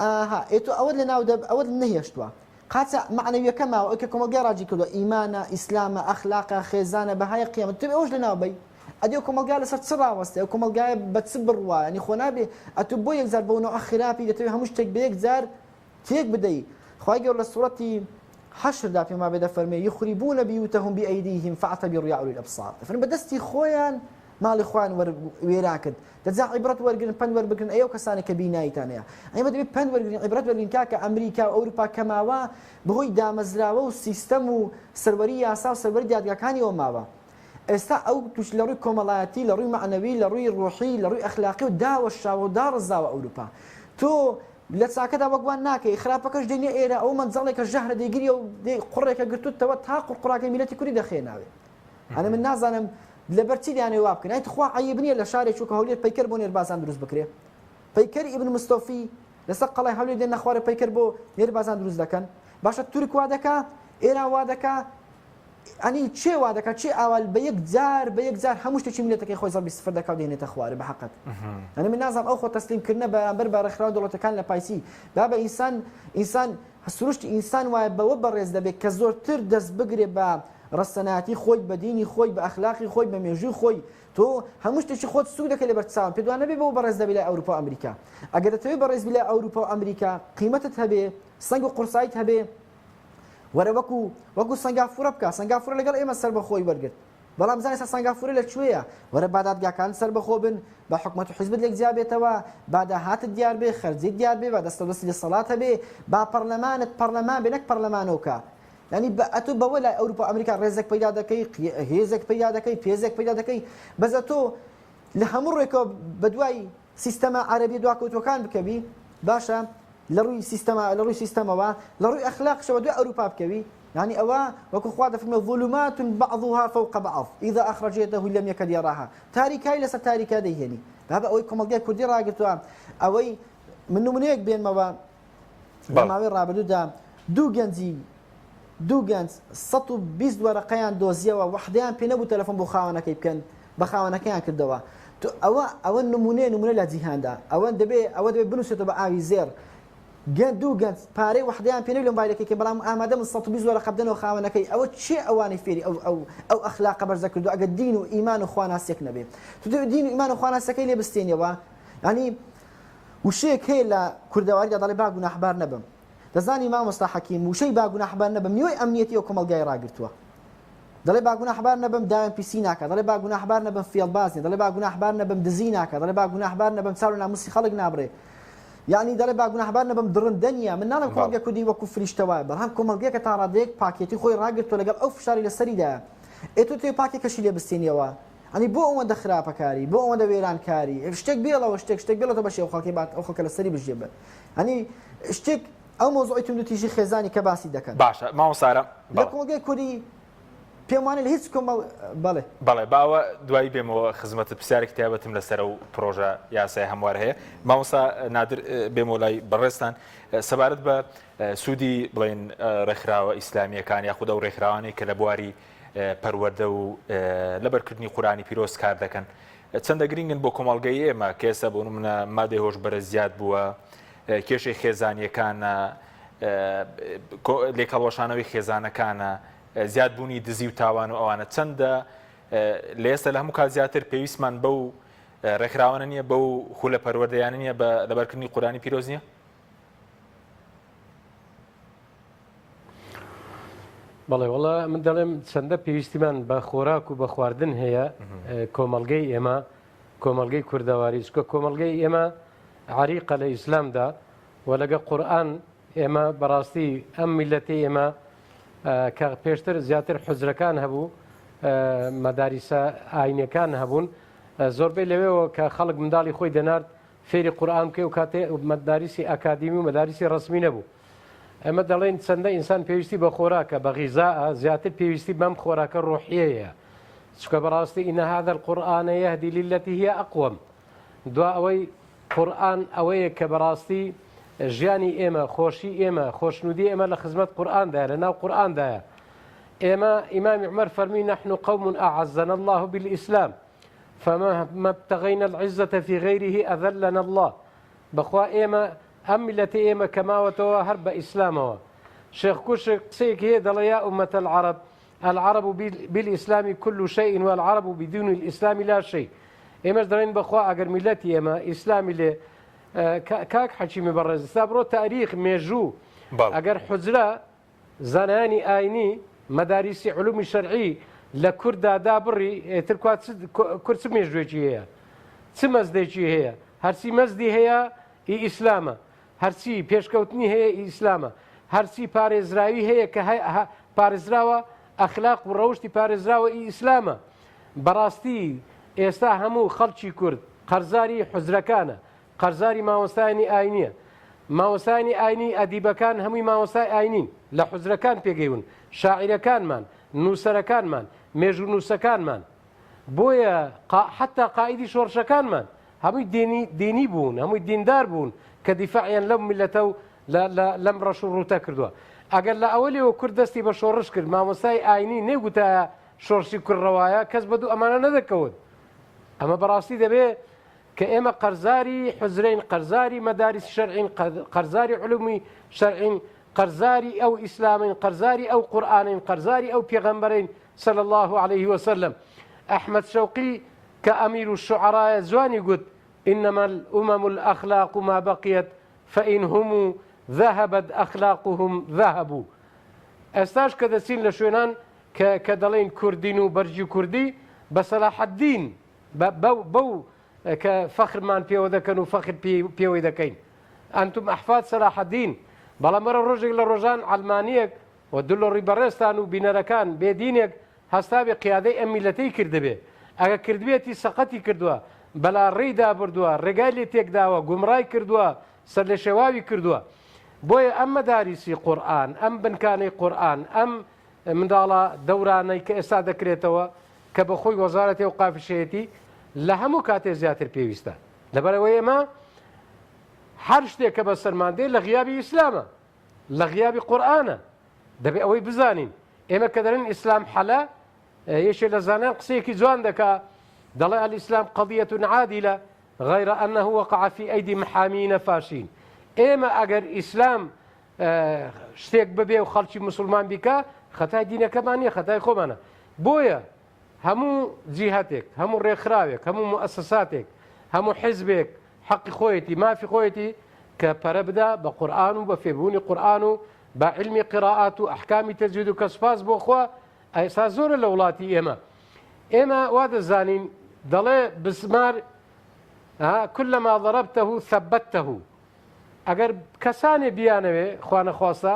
ئاها ئێ تۆ ئەوەت لە ناو دەب ئەوەت نەهێشتووە قاچە مەعنەویەکە ماوە ئەوی کە کۆمەڵگای ڕاجی کردووە ئیمانە ئیسلامە ئەخلاقە خێزانە بەهایە قیامەت تۆ ئەوەش لە ناو بەی ئەدی ئەو کۆمەڵگا لەسەر چ ڕاوەستێ ئەو کۆمەڵگایە بە چ بڕوا ینی خۆ نابێ ئەتوو بۆ یەکجار بەو نەوعە خراپی دەتەوێ هەموو شتێک بە یەکجار تێک بدەی خوای گەورە لە سوڕەتی حەشردا پێم وابێ دەفەرمێ یخربون بیوتهم بأیدیهم فاعتبروا یا اولی الابصار دەفەرمێ بە دەستی خۆیان ماڵی خۆیان وێران کرد دەجا عیبرەت وەرگرن پەند وەربگرن ئەی ئەو کەسانەی کە بیناییتان هەیە ئێمە دەبێت پەند وەرگرین عیبرەت وەرگرین کاکە ئەمریکا و ئەوروپا کە ماوە بەهۆی دامەزراوە و سیستەم و سەروەری یاسا و سەروەری دادگاکانیەوە ماوە ئێستا ئەو توش لە ڕووی کۆمەڵایەتی لە ڕووی مەعنەوی لە ڕووی ڕۆحی لە ڕووی ئەخلاقی و داوەشاوە و داڕزاوە ئەوروپا تۆ لە چاکەدا وەک وان ناکەی خراپەکەش دێنیە ئێرە ئەو مەنجەڵێکە ژەهرە دەیگری و قوڕێکە گرتوتەوە تا قوڕقوڕاکەی میلەتی کوری دەخێناوێ ئەنە من نازانم لەبەر چی دەیانەوێ وا بکەن ئەی تخوا عەیب نییە لە شارێک وەکو هەولێر پەیکەر بۆ نێربازان دروست بکرێ پەیکەری ئیبن مستۆفی لەسەر قەڵای هەولێر دێنە خوارێ پەیکەر بۆ نێربازان دروست دەکەن باشە تورک وا دەکا ئێران وا دەکا ئەنی چێ وا دەکا چێ ئاوال بە یەک جار بە یەک جار هەموو شتێکی میلەتەکەی خۆی زەربی سفر دەکا و دێنێتە خوارێ بە حەقت ئەنی من نازانم ئەو خۆ تەسلیم کردنە بەرامبەر بە ڕێکخراوە دەوڵەتەکان لە پایسی بابە ئینسان ئینسان سروشتی ئینسان وایە بەوە بەڕێز دەبێت کە زۆرتر دەست بگرێ بە ڕەسەنایەتی خۆی، بە دینی خۆی، بە ئەخلاقی خۆی، بە مێژووی خۆی. تۆ هەموو شتێکی خۆت سووک دەکەی لەبەر چاوان. پێت وا نەبێ بەوە بەڕێز دەبی لای ئەوروپا و ئەمریکا. ئەگەر دەتەوێ بەڕێز بی لای ئەوروپا و ئەمریکا، قیمەتت هەبێ، سەنگ و قورساییت هەبێ، وەرە وەکو وەکو سەنگافورە بکە. سەنگافورە لەگەڵ ئێمە سەربەخۆی وەرگرت. بەڵام بزانە ئێستا سەنگافورە لە کوێیە؟ وەرە با دادگاکانت سەربەخۆ بن، با حکومەت و حیزبت لێک جیا بێتەوە، با داهاتت دیار بێ، خەرجیت دیار بێ، با دەستەودەستی دەسەڵات هەبێ، با پەڕلەمانت پەڕلەمان بێ نەک پەڕلەمانۆکە. یانی بە ئەتۆ بەوە لای ئەوروپا و ئەمریکا ڕێزێک پەیدا دەکەی، هێزێک پەیدا دەکەی، پێزێک پەیدا دەکەی، بەس ئەتۆ لە هەموو ڕوێکەوە بەدوای سیستەمە عەرەبیە دواکەوتووەکان بکەوی، باشە لە ڕووی سیستەمە لە ڕووی سیستەمەوە، لە ڕووی ئەخلاقیشەوە دوای ئەوروپا بکەوی، یانی ئەوە وەکو خوا دەفەرمێ ظلمات بعضها فوق بعض اذا اخرج يده لم يكد يراها تاریکایی لەسەر تاریکا دەیهێنی. بابە ئەوەی کۆمەڵگای کوردی ڕاگرتووە ئەوەی من نمونەیەک بێنمەوە لە ماوەی ڕابردوودا دوو گەنجی دوو گەنج 120 وەرەقەیان دۆزیەوە وەحدەیان پێ نەبوو تەلەفۆن بۆ خاوەنەکەی بکەن بە خاوەنەکەیان کردەوە تو ئەوە ئەوە نمونەیە نمونە لە جیهاندا ئەوە دەبێ ئەوە دەبێ بنووسێتەوە بە ئاوی زێڕ گەن دوو گەنج پارەی وەحدەیان پێ نەبوو لە مۆبایلەکەی کەن بەڵام ئامادە بوون 120 وەرەقە بدەنەوە خاوەنەکەی ئەوە کێ ئەوانەی فێری ئەو ئەو ئەو ئەخلاقە بەرزە کردووە ئەگەر دین و ئیمان و خواناسیەک نەبێ تو دەبێ دین و ئیمان و خواناسیەکەی لێ بستێنیەوە یانی وشەیەک هەیە لە کوردەواریدا دەڵێ با گوناحبار نەبم. دەزانی مامۆستا حەکیم وشەی با گوناحبار نەبم نیوەی ئەمنیەتی ئەو کۆمەڵگای ڕاگرتووە. دەڵێ با گوناحبار نەبم داوێن پیسی ناکا، دەڵێ با گوناحبار نەبم فێڵباز نیە، دەڵێ با گوناحبار نەبم دزی ناکا، دەڵێ با گوناحبار نەبم چاو لە ناموسی خەڵک نابڕێ. یانی دەڵێ با گوناهبار نەبم دڕندە نییە من ناڵێم کۆمەڵگەی کوردی وەکو فریشتە وایە بەڵام کۆمەڵگەیەکە تا ڕادەیەک پاکێتی خۆی ڕاگرتووە لەگەڵ ئەو فشاری لەسەریدایە ئێ تۆ تێ پاکێکەشی لێ بستێنیەوە ئەنی بۆ ئەوەندە خراپەکاری بۆ ئەوەندە وێرانکاری شتێک بێڵەوە شتێک شتێک بێڵەوە بەشی ئەو خەڵکی بات ئەو خەڵکە لەسەری بژێ بە ئەنی شتێک ئەو مۆزوعی توندوتیژی خێزانی کە باسی دەکەن باشە مامۆستا ئارام لە کۆمەڵگەی کوردی پێم وانە لە هیچ کۆمەڵ بەڵێ. بەڵێ با ئەوە دوایی بێمەوە خزمەتت پرسیارێکی تایبەتم لەسەر ئەو پرۆژە یاسای هەموار هەیە مامۆستا نادر بێمەوە لای بەڕێزتان سەبارەت بە سوودی بڵێن ڕێکخراوە ئیسلامییەکان یاخود ئەو ڕێکخراوانەی کە لە بواری پەروەردە و لەبەرکردنی قورئانی پیرۆز کار دەکەن چەندە گرنگن بۆ کۆمەڵگەی ئێمە کە ئێستا بۆ نمونە مادەی هۆشبەرە زیاد بووە کێشەی خێزانیەکانە لێکهەڵوەشانەوەی خێزانەکانە زیادبوونی دزی و تاوان و ئەوانە چەندە لە ئێستا لە هەموو کات زیاتر پێویستمان بەو ڕێکخراوانە نییە بەو خولە پەروەردەیانە نییە بە لەبەرکردنی قورئانی پیرۆز نییە؟ بەڵێ وەڵا من دەڵێم چەندە پێویستیمان بە خۆراک و بە خواردن هەیە کۆمەڵگەی ئێمە کۆمەڵگەی کوردەواری چکە کۆمەڵگەی ئێمە عریقە لە ئیسلامدا و لەگە قورئان ئێمە بەڕاستی ئەم میلەتی ئێمە کە پێشتر زیاتر حوجرەکان هەبوو مەداریسە ئاینەکان هەبوون زۆربەی لەوێەوە کە خەڵک منداڵی خۆی دەنارد فێری قورئان بکەی و کاتێ مەداریسی ئەکادیمی و مەداریسی ڕەسمی نەبوو ئێمە دەڵێن چەندە ئینسان پێویستی بە خۆراکە بە غیزاء زیاتر پێویستی بەم خۆراکە ڕۆحیەیە چونکە بەڕاستی إن هذا القرآن يهدي للتي هي أقوم دوا ئەوەی قورئان ئەوەیە کە بەڕاستی ژیانی ئێمە خۆشی ئێمە خۆشنودی ئێمە لە خزمەت قورئاندایە لە ناو قورئاندایە ئێمە ئیمامی عومەر فەرمی نحن قوم أعزنا الله بالإسلام فمهما ابتغينا العزة في غيره أذلنا الله بەخوا ئێمە ئەم میلەتی ئێمە کە ماوەتەوە هەر بە ئیسلامەوە شێخ کوشک قسەیەکی هەیە دەڵێ یا أمة العرب العرب بالإسلام كل شيء والعرب بدون الإسلام لا شيء ئێمەش دەڵێن بەخوا ئەگەر میلەتی ئێمە ئیسلامی لێ کاک حەکیمی بەڕێز ئستا بڕۆ تاریخ مێژوو ئەگەر حجرە زانایانی ئاینی مەداریسی علومی شەرعی لە کورددا دابڕی ئێتر کوا کورد چ مێژوێکی هەیە چ مەزدێکی هەیە هەرچی مەزدی هەیە ئی ئیسلامە هەرچی پێشکەوتنی هەیە ئی ئیسلامە هەرچی پارێزراوی هەیە کە پارێزراوە ئەخلاق و ڕەوشتی پارێزراوە ئی ئیسلامە بەڕاستی ئێستا هەموو خەڵکی کورد قەرزاری حوجرەکانە قەرزاری مامۆستایانی ئاینیە مامۆستایانی ئاینی ئەدیبەکان هەمووی مامۆستای ئاینین لە حوجرەکان پێگەیون شاعیرەکانمان نووسەرەکانمان مێژوونووسەکانمان بۆیە حتا قائیدی شۆڕشەکانمان هەمووی دینی دینی بوون هەمووی دیندار بوون کە دیفاعیان لەم میلەتە و لەم ڕەش و ڕووتە کردووە ئەگەر لە ئەوەلێەوە کورد دەستی بە شۆڕش کرد مامۆستای ئاینی نەیگوتایە شۆڕشی کورد ڕەوایە کەس بە دوو ئەمانە نەدەکەوت ئەمە بەڕاستی دەبێ کە ئێمە قەرزاری حوجرەین قەرزاری مەداریسی شەرعین قەرزاری علومی شەرعین قەرزاری ئەو ئیسلامین قەرزاری ئەو قورئانین قەرزاری ئەو پێغەمبەرین صلی الله علیه وسلم ئەحمەد شەوقی کە ئەمیر و شعرایە جوانی گوت إنما الأمم الأخلاق ما بقيت فإن هم ذهبت أخلاقهم ذهبوا ئێستاش کە دەچین لە شوێنان کە کە دەڵێین کوردین و بەرگی کوردی بە سەلاحەدین بە بەو بەو کە فەخرمان پێوە دەکەن و فەخر پێوەی دەکەین ئەنتم ئەحفاد سەلاحەدین بەڵام وەرە ڕۆژێک لە ڕۆژان عەلمانیەک و دلۆڕی بەڕێزتان و بینەرەکان بێ دینێک هەستابێ قیادەی ئەم میلەتەی کردبێ ئەگە کردبێتی سەقەتی کردووە بەلا ڕێی دابردووە ڕێگای لێ تێکداوە گومڕای کردووە سەرلێشێواوی کردووە بۆیە ئەم مەداریسی قورئان ئەم بنکانەی قورئان ئەم منداڵە دەورانەی کە ئێستا دەکرێتەوە کە بە خۆی وەزارەتی ئەوقافیشەیەتی لە هەموو کاتێ زیاتر پێویستە لەبەرئەوەی ئێمە هەر شتێک کە بەسەرمان دێ لە غیابی ئیسلامە لە غیابی قورئانە دەبێ ئەوەی بزانین ئێمە کە دەڵێن ئیسلام حەلە یەکێ لە زانایان قسەیەکی جوان دەکا دەڵێ الاسلام قضیە عادلە غیر انه وقع في ايدي محامين فاشين ئێمە ئەگەر ئیسلام شتێک ببێ و خەڵکی مسلمان بیکا خەتای دینەکەمان نیە خەتای خۆمانە بۆیە هەموو جیهتێک هەموو ڕێکخراوێک هەموو موئەسەساتێک هەموو حیزبێک حەقی خۆیەتی مافی خۆیەتی کە پەرە بدا بە قورئان و بە فێربوونی قورئان و بە عیلمی قیرائات و ئەحکامی تەجوید و کە سوپاس بۆ خوا ئێستا زۆرە لە وڵاتی ئێمە ئێمە وا دەزانین دەڵێ بسمار كلما ضربته ثبته. ئەگەر کەسانێ بیانەوێ خوانەخواستە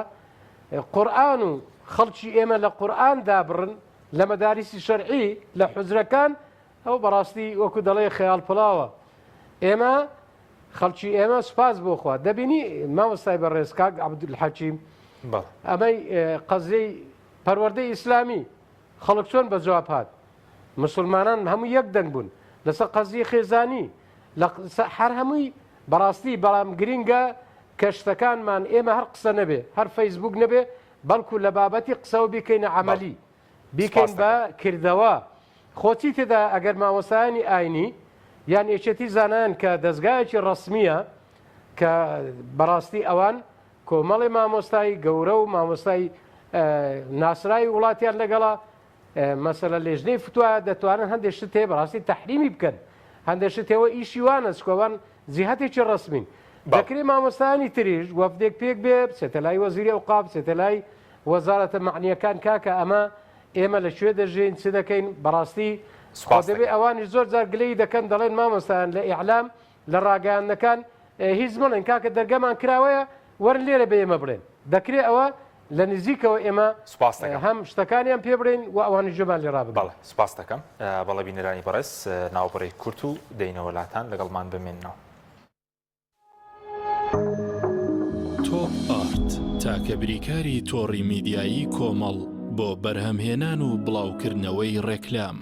قورئان و خەڵکی ئێمە لە قورئان دابڕن لە مەداریسی شەرعی لە حوجرەکان ئەو بەڕاستی وەکو دەڵێ خەیاڵ پڵاوە ئێمە خەڵکی ئێمە سوپاس بۆ خوا دەبینی مامۆستای بەڕێز کاک عەبدولحەکیم ئەمەی قەزیەی پەروەردەی ئیسلامی خەڵک چۆن بە جواب هات مسلمانان هەموو یەک دەنگ بوون لەسەر قەزیە خێزانی لە هەر هەمووی بەڕاستی بەڵام گرینگە کە شتەکانمان ئێمە هەر قسە نەبێ هەر فەیسبوک نەبێ بەڵکو لە بابەتی قسەوە بیکەینە عەمەلی بیکەین بە کردەوە خۆ چی تێدا ئەگەر مامۆستایانی ئاینی یان یەکێتی زانایان کە دەزگایەکی ڕەسمیە کە بەڕاستی ئەوان کۆمەڵی مامۆستای گەورە و مامۆستای ناسراوی وڵاتیان لەگەڵا مەسەلە لێژنەی فتوا دەتوانن هەندێک شت هەیە بەڕاستی تەحریمی بکەن هەندێک شت هەیە ئیشی وانە چکەوان جیهتێکی ڕەسمین دەکرێ مامۆستایانی تریش وەفدێک پێک بێ بچێتە لای وەزیری ئەوقاف بچێتە لای وەزارەتە مەعنیەکان کاکە ئەمە ئێمە لە کوێ دەژین چ دەکەین بەڕاستی خۆ دەبێ ئەوانیش زۆر جار گلەیی دەکەن دەڵێن مامۆستایان لە ئیعلام لە ڕاگەیاندنەکان هیچ مەڵێن کاکە دەرگەمان کراوەیە وەرن لێرە بە ئێمە بڵێن دەکرێ ئەوە لە نزیکەوە ئێمە سوپاس دەکەم. هەم شتەکانیان پێ بڵێین و ئەوانیش گوێمان لێ ڕابگرن. بەڵێ سوپاس دەکەم. بەڵێ بینەرانی بەڕێز ناوبڕێک کورت و دێینەوە لاتان لەگەڵمان بمێننەوە. تۆپ ئارت، تاکە بریکاری تۆڕی میدیایی کۆمەڵ بۆ بەرهەمهێنان و بڵاوکردنەوەی ڕێکلام.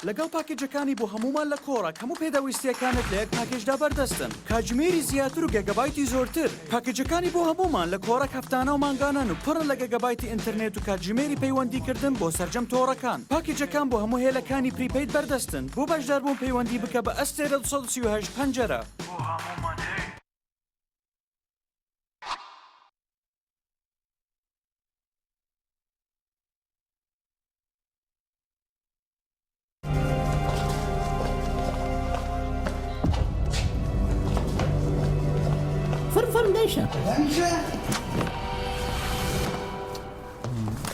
لەگەڵ پاکێجەکانی بۆ هەموومان لە کۆڕەک هەموو پێداویستییەکانت لە یەک پاکێجدا بەردەستن، کاتژمێری زیاتر و گێگابایتی زۆرتر. پاکێجەکانی بۆ هەموومان لە کۆڕەک هەفتانە و مانگانەن و پڕن لە گێگابایتی ئینتەرنێت و کاتژمێری پەیوەندیکردن بۆ سەرجەم تۆڕەکان. پاکێجەکان بۆ هەموو هێلەکانی prepaid بەردەستن. بۆ بەشداربوون پەیوەندی بکە بە ئەستێرە 238 پەنجەرە. بۆ هەموومان هەیە. فرم فرم دایشە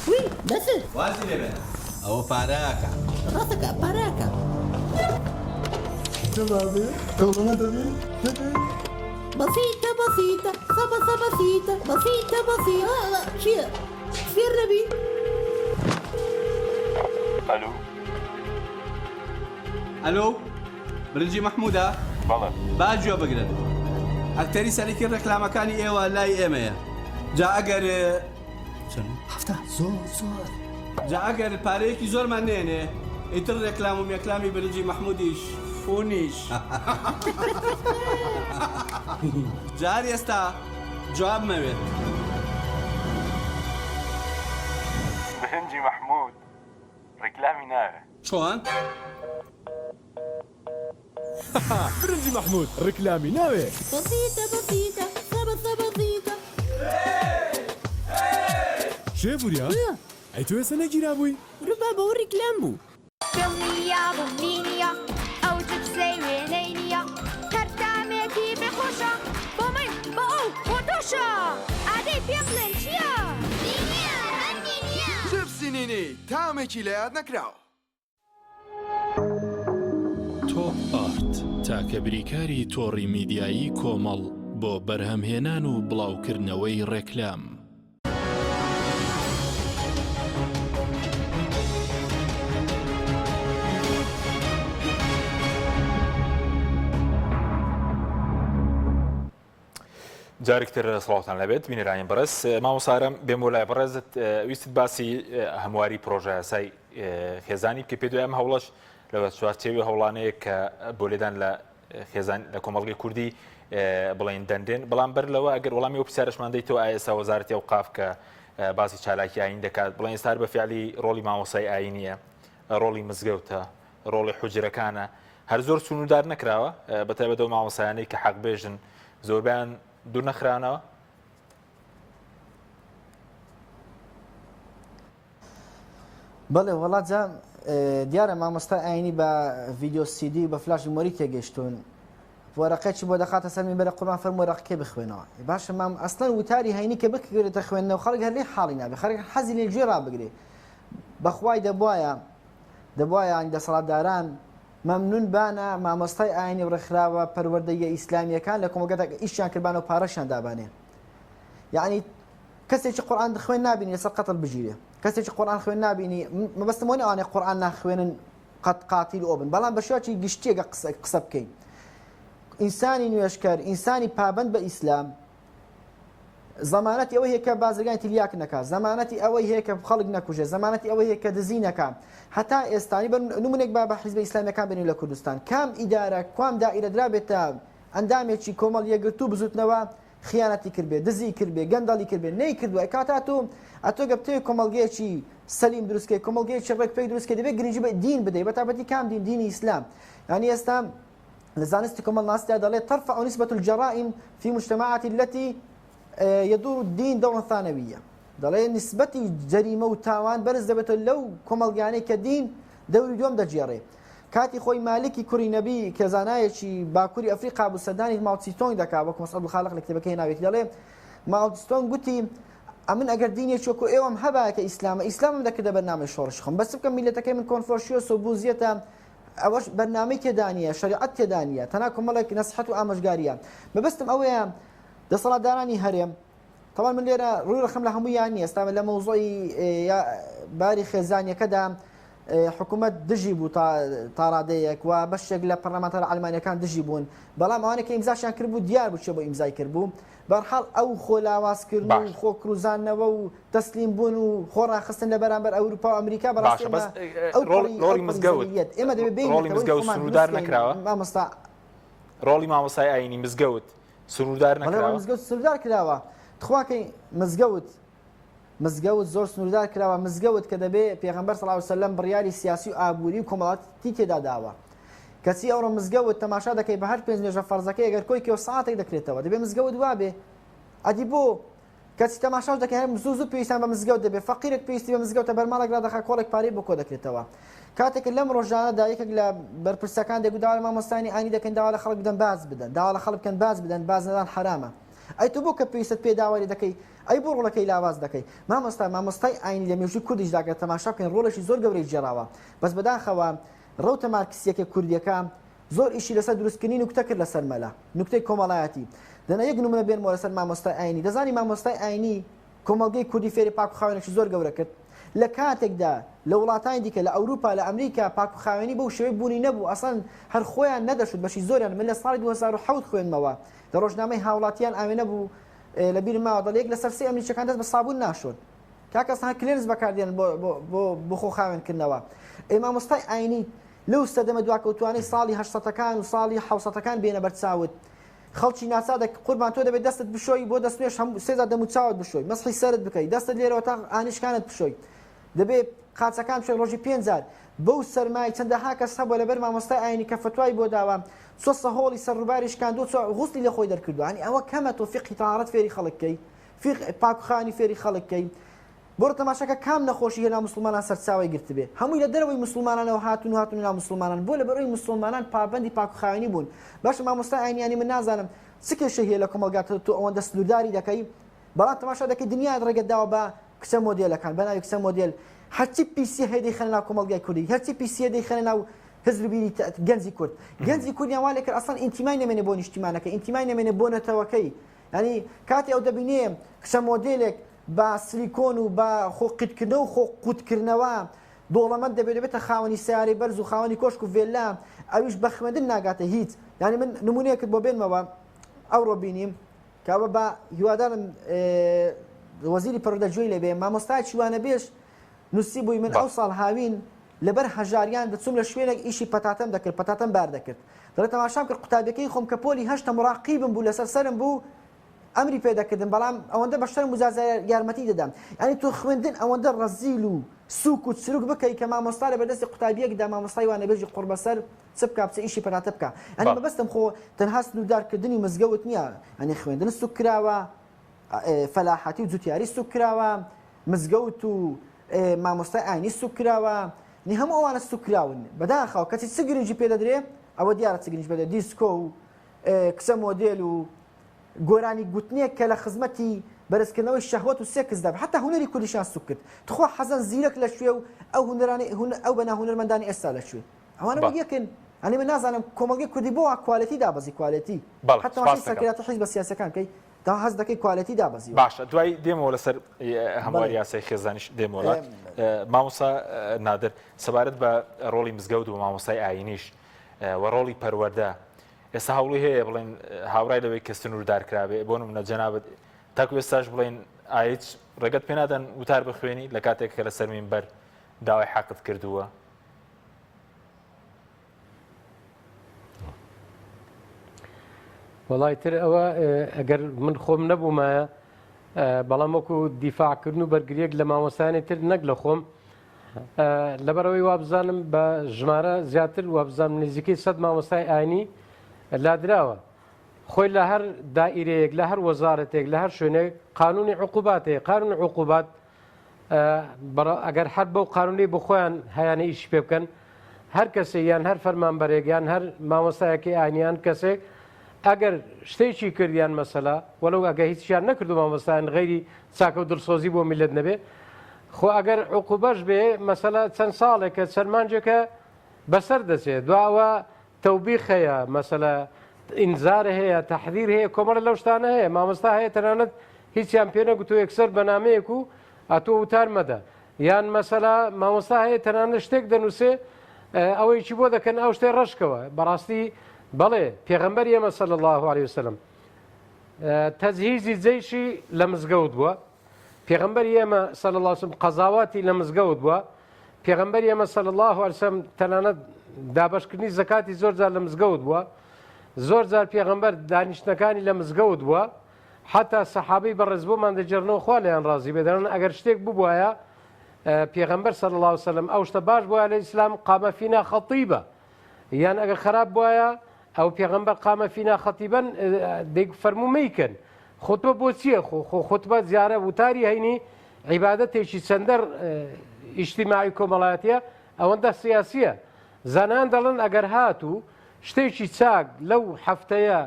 وی دەست وازی لێ بێنە ئەوە پارەکە ڕاستەکە پارەکە بەسیتە بەسیتە سەبەسە بەسیتە بەسیتە بەسیتە چییە فێر نەبی؟ ئەلو ئەلۆ برنجی مەحموودە؟ بەڵێ. با گوێ بگرن ئەکتەری سەرەکی ڕێکلامەکانی ئێوە لای ئێمەیە جا ئەگەر چەند؟ هەفتا زۆر زۆر. جا ئەگەر پارەیەکی زۆرمان نێنێ ئیتر ڕێکلام و مێکلامی برنجی مەحموودیش فونیش. جا هەر ئێستا جواب مەوێت. برنجی مەحموود ڕیکلامی ناوێ. چۆن؟ برنجی مەحموود ڕیکلامی ناوێ. بەسیتە بەسیتە سەبەسە بەسیتە. کێ وریا؟ ئەی تۆ ئێستا نەگیرابووی؟ ورە بابە ئەوە ڕیکلام بوو. دڵنیا بووم نینیە ئەو جپسەی وێنەی نییە هەر تامێکی بێ خۆشە بۆ من بۆ ئەو بۆ تۆشە ئادەی پێم بڵێن چییە؟ نینیە هەر نینیە. جپسی نینی تامێکی لەیاد نەکراو. تۆپ ئارت، تاکە بریکاری تۆڕی میدیایی کۆمەڵ بۆ بەرهەمهێنان و بڵاوکردنەوەی ڕێکلام. جارێک تر سڵاوتان لەبێت بینەرانی بەڕێز مامۆسارم بێم بۆ لای بەڕێزت ویستت باسی هەمواری پرۆژە یاسای خێزانی بکە پێ دوای ئەم هەوڵەش لە چوارچێوی هەوڵانەیە کە بۆ لێدان لە خێزان لە کۆمەڵگەی کوردی بڵێن دەنرێن بەڵام بەر لەوە ئەگەر وەڵامی ئەو پرسیارشمان دەیتەوە ئایا ئێستا وەزارەتی ئەوقاف کە باسی چالاکی ئاین دەکات بڵێن ئێستا بە فعلی ڕۆڵی مامۆسای ئاینیە ڕۆڵی مزگەوتە ڕۆڵی حوجرەکانە هەر زۆر سنووردار نەکراوە بە تایبەت ئەو مامۆسایانەی کە حەق بێژن زۆربیان دوور نەخرانەوە بەڵێ وەڵا جا دیارە مامۆستا ئاینی بە ڤیددیو سیدی و بە flash memory تێگەیشتون وەرەقەی بۆ دەخاتە سەر مینبەرە قوربان فەرموو وەرەقەکەی بخوێنەوە باشە مام ئەسڵەن وتاری هەینی کە بکرێتە خوێندنەوە خەڵک هەر لێ حاڵی نابێ خەڵک حەزی لێ گوێ ڕابگرێ بەخوای دەبواە دەبواە دەسەڵاتداران. مەمنون بانە مامۆستای ئاینی و ڕێکخراوە پەروەردەییە ئیسلامییەکان لە کۆمەڵگەدا کە ئیشیان کردبانە و پارەشیان دابانێ. یەعنی کەسێکی قورئان خوێن نابینی لەسەر قەتڵ بگیرێ. کەسێکی قورئان خوێن نابینی مەبەستم وە نیە ئەوانەی قورئان ناخوێنن قەت قاتیل ئۆ بن بەڵام بە شێوەکی گشتیە گە قسە قسە بکەین ئینسانی نوێژکەر ئینسانی پابەند بە ئیسلام زەمانەتی ئەوەی هەیە کە بازرگانی تلیاک نەکا زەمانەتی ئەوەی هەیە کە خەڵک نەکوژێ زەمانەتی ئەوەی هەیە کە دزی نەکا هەتا ئێستانی بە نمونێک با بە حیزبە ئیسلامیەکان بێنین لە کوردستان کام ئیدارە کوام دائیرە درابێتە ئەندامێکی کۆمەڵ یەکگرتوو بزوتنەوە خیانەتی کردبێ دزی کردبێ گەندەڵی کردبێ نەیکردووە کاتا تۆ ئەتۆ گە بتەوێ کۆمەڵگەیەکی سەلیم دروستکەی کۆمەڵگەیەکی ڕێک پێک دروستکەی دەبێ گرنگی بە دین بدەی بە تایبەتی کام دین دینی ئیسلام یعنی ئێستا لە زانستی کۆمەڵناسیدا دەڵێت ترفع نسبة الجرائم في مجتمعات التي يدور الدين دورا ثانوية دەڵێ نسبەتی جەریمە و تاوان بەرز دەبێتەوە لەو کۆمەڵگانەی کە دین دەوری دووەم دەگێڕێ کاتی خۆی مالکی کوڕی نەبی کە زانایەکی باکووری ئەفریقا بوو سەردانی ماوتسیتۆنگ دەکا وەک مەسعود الخالق لە کتێبەکەی ناوێتی دەڵێ ماوتستۆنگ گوتی ئەمن ئەگەر دینێکی وەکو ئێوەم هەبایە کە ئیسلامە ئیسلامم دەکردە بەرنامەی شۆڕشی خۆم بەس بکەم میللەتەکەی من کۆنفۆشیۆس و بوزیەتە ئەوەش بەرنامەی تێدا نییە، شەریعەت تێدا نییە، تەنها کۆمەڵێک نەسیحەت و ئامۆژگارییە. مەبەستم ئەوەیە دەسەڵاتدارانی هەرێم، تەبعەن من لێرە ڕووی ڕەخم لە هەموویان نییە، ئێستا لە مەوزوعی باری خێزانیەکەدا حکوومەت دژی بوو تا ڕادەیەک و بەشێک لە پەرلەمانتارە عەلمانیەکان دژی بوون، بەڵام ئەوانەی کە ئیمزاشیان کردبوو دیار بوو کێ بۆ ئیمزای کردبوو. بەرحاڵ ئەو خۆ لاوازکردن و باش. خۆ کروزاندنەوە و تەسلیم بوون و خۆ ڕاخستن لە بەرامبەر ئەوروپا و ئەمریکا بەڕاستی باشە بەس ئێمە ئەو ڕۆڵ پەڕی ئەو ڕۆڵی پەڕی مزگەوت زەلیلیەت ئێمە دەبێ بێین ڕۆڵی نەتەوەی مزگەوت خۆمان سنووردار دروست کەین نەکراوە؟ مامۆستا. ڕۆڵی مامۆستای ئایینی مزگەوت سنووردار بەڵێ ڕۆڵی نەکراوە؟ مزگەوت سنووردار کراوە تخواکەی مزگەوت مزگەوت زۆر سنووردار کراوە مزگەوت کە دەبێ پێغەمبەر صلی اللە علیە وسلم بڕیاری سیاسی و ئابووری و کۆمەڵاتی تێدا داوە کەچی ئەوڕۆ مزگەوت تەماشا دەکەی بە هەر پێنج نوێژە فەرزەکەی ئەگەر کۆی کەوە سەعاتێک دەکرێتەوە دەبێ مزگەوت وابێ ئەدی بۆ کەچی تەماشاش دەکەی هەر زوو زوو پێویستان بە مزگەوت دەبێ فەقیرێک پێویستی بە مزگەوتە بەرماڵێک ڕادەخا کۆڵێک پارەی بۆ کۆ دەکرێتەوە کاتێک لەم ڕۆژانەدا یەکێک لە بەرپرسەکان دەگو داوا لە مامۆستایانی ئاینی دەکەن داوا لە خەڵک بدەن باج بدەن داوا لە خەڵک بکەن باج بدەن باج نەدان حەرامە ئەی تۆ بۆ کە پێویستت پێ داوای لێ دەکەی ئەی بۆ ڕۆڵەکەی لاواز دەکەی مامۆستا مامۆستای ئاینی لە مێژووی کوردیشدا گەر تەماشا بکەین ڕۆڵێکی زۆر گەورەی گێڕاوە بەس بەداخەوە ڕەوتە مارکسیەکە کوردیەکە زۆر ئیشی لەسەر دروستکردنی نوکتە کرد لەسەر مەلا نوکتەی کۆمەڵایەتی دەنا یەک نمونە بێنمەوە لەسەر مامۆستای ئاینی دەزانی مامۆستای ئاینی کۆمەڵگەی کوردی فێری پاک و خاوێنێکی زۆر گەورە کرد لە کاتێکدا لە وڵاتانی دیکە لە ئەوروپا لە ئەمریکا پاک و خاوێنی بەو شێوەی بوونی نەبوو ئەسڵەن هەر خۆیان نەدەشوت بەشی زۆریان من لە ساڵی 2007 خوێندمەوە لە ڕۆژنامەی هاوڵاتیان ئاوێنە بوو لە بیرم ماوە دەڵێ یەک لەسەر سێ ئەمریکیەکان دەست بە سابوون ناشۆن کاکە ئەسڵەن هەر کلێنس بەکاردێنن بۆ بۆ بۆ خۆ خاوێنکردنەوە ئەی مامۆستای ئاینی لەو سەردەمە دواکەوتوانەی ساڵی هەشتسەتەکان و ساڵی حەوسەتەکان بێنە بەرچاوت خەڵکی ناچار دەک قوربان تۆ دەبێت دەستت بشۆی بۆ دەستنوێژ هەموو سێجار دەم و چاوت بشۆی مەسحی سەرت بکەی دەستت لێرەوە تا ئانیشکانت بشۆی دەبێ قاچەکان بشۆی ڕۆژی پێنج جار بەو سەرمای چەندەها کەس هەبووە لەبەر مامۆستای ئاینی کە فەتوای بۆ داوە چوە سەهۆڵی سەر ڕووباری شکاندووە چوە غوسلی لە خۆی دەرکردووە یانی ئەوە کەمە تۆ فیقهی تەهارەت فێری خەڵک کەی فیقهی پاکوخانی فێری خەڵک کەی بڕۆ تەماشاکە کام نەخۆشی هێنا موسڵمانان سەرچاوەی گرتبێ هەمووی لە دەرەوەی موسڵمانانەوە هاتوون و هاتوونە ناو موسڵمانان بۆ لەبەرئەوەی موسڵمانان پابەندی پاکوخاوێنی بوون باشە مامۆستای ئاینی یانی من نازانم چ کێشەی هەیە لە کۆمەڵگا تۆ ئەوەندە سنوورداری دەکەی بەڵام تەماشا دەکەی دنیایت ڕێگەت داوە بە کچە مۆدێلەکان بە ناوی کچە مۆدێل هەرچی پیسی هەیە دەیخەنە ناو کۆمەڵگای کوردی هەرچی پیسیە دەیخەنە ناو هزر و بیری گەنجی کورد گەنجی کوردیان وا لێکرد ئەسڵەن ئینتیمای نەمێنێ بۆ نیشتیمانەکەی ئینتیمای نەمێنێ بۆ نەتەوەکەی یانی کاتێ ئەو دەبینێ کچە مۆدێلێک بە سلیکۆن و بە خۆ قیتکردنەوە و خۆ قوتکردنەوە دۆڵەمەند دەبێت دەبێتە خاوەنی سیارەی بەرز و خاوەنی کۆشک و ڤێللا ئەویش بە خوێندن ناگاتە هیچ یانی من نمونەیەکت بۆ بێنمەوە ئەوڕۆ بینیم کە ئەوە بە هیوادارم وەزیری پەروەردە گوێی لێ بێ مامۆستایەکی وانەبێژ نووسیبووی من ئەو ساڵ هاوین لەبەر هەژاریان دەچووم لە شوێنێک ئیشی پەتاتەم دەکرد پەتاتەم بار دەکرد دەڵێ تەماشام کرد قوتابیەکەی خۆم کە پۆلی هەشتە مراقیبم بوو لەسەر سەرم بوو ئەمری پێ دەکردم بەڵام ئەوەندە بە شەرم و جارجار یارمەتی دەدام یانی تۆ خوێندن ئەوەندە ڕەزیل و سوک و چروک بکەی کە مامۆستا لە بەردەستی قوتابیەکدا مامۆستای وانەبێژی قوڕبەسەر چ بکا بچێ ئیشی پەتاتە بکا یانی مەبەستم خۆ تەنها سنووردار کردنی مزگەوت نییە یانی خوێندن سوک کراوە فەلاحەتی و جوتیاری سوک کراوە مزگەوت و مامۆستای ئاینی سوک کراوە نی هەموو ئەوانە سوک کراون بەداخەوە کەچی چ گرنگی پێ دەدرێ ئەوە دیارە چ گرنگی پێ دەدرێ دیسکۆ و کچە مۆدێل و گۆرانی گوتنێک کە لە خزمەتی بەرزکردنەوەی شەهوەت و سێکسدا بێ حەتا هونەری کوردیشیان سوک کرد تخوا حەزەن زیرەک لە کوێ و ئەو هونەرانەی ئەو بەنا هونەرمەندانی ئێستا لە کوێ ئەوانە وەک یەکن. ئەنی من نازانم کۆمەڵگەی کوردی بۆ وا quality دابەزی quality بەڵێ حتا تەماشای سپاست دەکەم. سەرکردایەتی حیزبە سیاسیەکان بکەی تا هەست دەکەی quality دابەزیوە. باشە دوای دێمەوە لەسەر هەمواری بەڵێ. یاسای خێزانیش دێمەوە لات. مامۆستا نادر سەبارەت بە ڕۆڵی مزگەوت و مامۆستای ئایینیش و ڕۆڵی پەروەردە ئێستا هەوڵی هەیە بڵێن هاوڕای لەوەی کە سنووردار کرابێ بۆ نمونە جەنابت تاکو ئێستاش بڵێن ئایچ ڕێگەت پێ نادەن وتار بخوێنی لە کاتێک کە لەسەر مینبەر داوای حەقت کردووە؟ وەڵای تر ئەوە ئەگەر من خۆم نەبوومایە بەڵام وەکو دیفاعکردن و بەرگریەک لە مامۆستایانی تر نەک لە خۆم لەبەرەوەی وابزانم بە ژمارە زیاتر وابزانم نزیکەی سەد مامۆستای ئاینی لادراوە خۆی لە هەر دائیرەیەک لە هەر وەزارەتێک لە هەر شوێنێک قانونی عقوبات هەیە قانون عقوبات ئەگەر هەر بەو قانونەی بۆ خۆیان هەیانە ئیشی پێ بکەن هەر کەسێک یان هەر فەرمانبەرێک یان هەر مامۆستایەکی ئاینی یان کەسێک ئەگەر شتێکی کرد یان مەسەلا وەلو ئەگە هیچیان نەکردو مامۆستایان غەیری چاکە و دڵسۆزی بۆ میللەت نەبێ خۆ ئەگەر عقوبەش بێ مەسەلا چەند ساڵێکە چەند مانجێکە بەسەر دەچێت دواوە تەوبیخ هەیە مەسەلە ئینزار هەیە تەحذیر هەیە کۆمەڵە لەو شتانە هەیە مامۆستا هەیە تەنانەت هیچیان پێ نەگوتو یەکسەر بە نامەیەک و ئەتۆ وتار مەدە یان مەسەلا مامۆستا هەیە تەنانەت شتێک دەنووسێ ئەوەیکی بۆ دەکەن ئەو شتێ ڕەشکەوە بەڕاستی بەڵێ پێغەمبەر ئێمە صلی الله علیه وسلم تەجهیزی جەیشی لە مزگەوت بووە پێغەمبەری ئێمە صلی اللە علیه وسلم قەزاواتی لە مزگەوت بووە پێغەمبەری ئێمە صلی اللە علیه وسلم تەنانەت دابەشکردنی زەکاتی زۆر جار لە مزگەوت بووە زۆر جار پێغەمبەر دانیشتنەکانی لە مزگەوت بووە حتا سەحابەی بەڕێز بۆمان دەگێڕنەوە خوا لێیان ڕازی بێ دەڵێن ئەگەر شتێک ببوایە پێغەمبەر صلی اللە علیه وسلم ئەو شتە باش بوایە لە ئیسلام قامە فینا خەتیبە یان ئەگەر خراپ بوایە ئەو پێغەمبەر قامە فینا خەتیبەن دەی فەرموو مەیکەن خوتبە بۆ چییە؟ خۆ خۆ خوتبە زیارە وتاری هەینی عیبادەتێکی چەندە ئیجتیماعی کۆمەڵایەتیە ئەوەندە سیاسیە زانایان دەڵێن ئەگەر هاتوو شتێکی چاک لەو هەفتەیە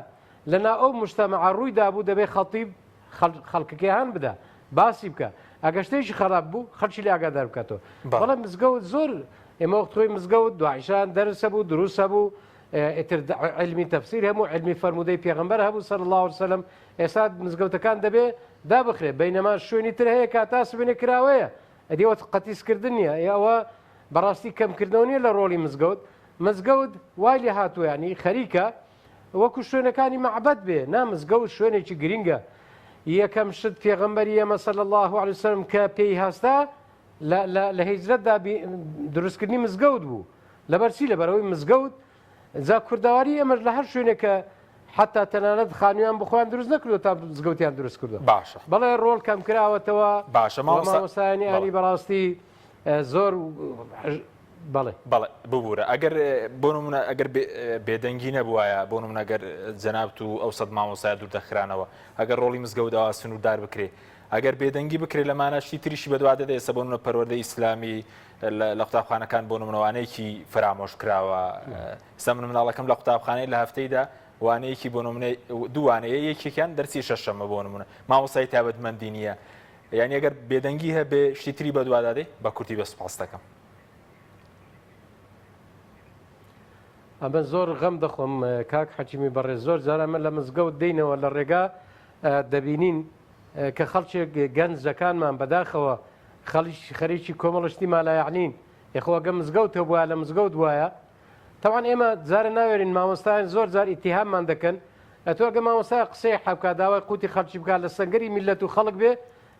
لەنا ئەو مجتەمەعە ڕووی دابوو دەبێ خەتیب خەڵکەکەی هان بدا باسی بکە ئەگەر شتێکی خراپ بوو خەڵکی لێ ئاگادار بکاتەوە بەڵێ مزگەوت زۆر ئێمە وەخت خۆی مزگەوت دوعیشان دەرس هەبوو دروست هەبوو ئیتر عیلمی تەفسیر هەبوو عیلمی فەرموودەی پێغەمبەر هەبوو صلی اللە علیه وسلم ئێستا مزگەوتەکان دەبێ دابخرێ بەینەما شوێنی تر هەیە کە تا سبێنێ کراوەیە ئەدی ئەوە قەتیسکردن نییە ئێ ئەوە بەڕاستی کەمکردنەوە نییە لە ڕۆڵی مزگەوت مزگەوت وای لێ هاتووە ینی خەریکە وەکو شوێنەکانی مەعبەد بێ نا مزگەوت شوێنێکی گرینگە یەکەم شت پێغەمبەری ئێمە صلی الله علیه وسلم کە پێی هەستا لە لە لە هیجرەتدا دروستکردنی مزگەوت بوو لەبەر چی لەبەرئەوەی مزگەوت جا کوردەواری ئێمەش لە هەر شوێنێک کە حتا تەنانەت خانوویان بخۆیان دروست نەکردو تا مزگەوتیان دروست کردو باشە بەڵێ ڕۆڵ کەم کراوەتەوە باشە مامۆستا مامۆستایانی ئانی بەڕاستی زۆر بەڵێ بەڵێ ببوورە ئەگەر بۆ نمونە ئەگەر بێدەنگی نەبوایە بۆ نمونە ئەگەر جەنابت و ئەو سەد مامۆستایە دوور دەخرانەوە ئەگەر ڕۆڵی مزگەوت ئەوا سنووردار بکرێ ئەگەر بێدەنگی بکرێت لەمانە شتی تریشی بەدوادە دێ ئێستا بۆ نمونە پەروەردەی ئیسلامی لە قوتابخانەکان بۆ نمونە وانەیەکی فەرامۆش کراوە ئێستا من مناڵەکەم لە قوتابخانەی لە هەفتەیدا وانەیەکی بۆ نمونە دوو وانەیە یەکێکیان دەرسی شەشەمە بۆ نمونە مامۆستای تایبەتمەندی نییە یعنی ئەگەر بێدەنگی هەبێ شتی تری بەدوادا دێ بە کورتی بە سوپاس دەکەم. ئەمە زۆر غەم دەخۆم کاک حەکیمی بەڕێز زۆر جار ئەمە لە مزگەوت دێینەوە لە ڕێگا دەبینین کە خەڵکێک گەنجەکانمان بەداخەوە خەڵکی خەریکی کۆمەڵە شتی مالایەعنین یخۆ ئەگە مزگەوت هەبوایە لە مزگەوت وایە تەوان ئێمە جارە ناوێرین مامۆستایان زۆر جار ئیتیهاممان دەکەن ئەتۆ ئەگە مامۆستا قسەی حەبکا داوای قوتی خەڵکی بکات لە سەنگەری میلەت و خەڵک بێ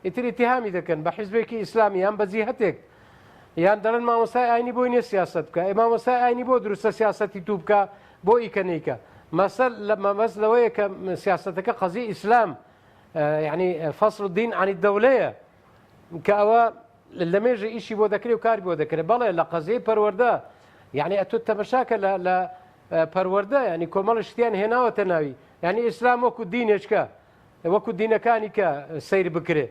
ئیتر ئیتیهامی دەکەن بە حیزبێکی ئیسلامی یان بە جیهەتێک یان دەڵێن مامۆستای ئاینی بۆی نییە سیاسەت بکە ئێ مامۆستای ئاینی بۆ دروستە سیاسەتی تو بکە بۆ ئیکە نیکە مەسەل لە مەبەست لەوەیە کە سیاسەتەکە قەزی ئیسلام یعنی فصل الدین عن الدولەیە کە ئەوە لە مێژە ئیشی بۆ دەکرێت و کار بۆ دەکرێت بەڵێ لە قەزیەی پەروەردە یعنی ئەتۆ تەمەشاکە لە لە پەروەردە ینی کۆمەڵە شتیان هێناوەتە ناوی یعنی ئیسلام وەکو دینێچکە وەکو دینەکانی کە سەیر بکرێ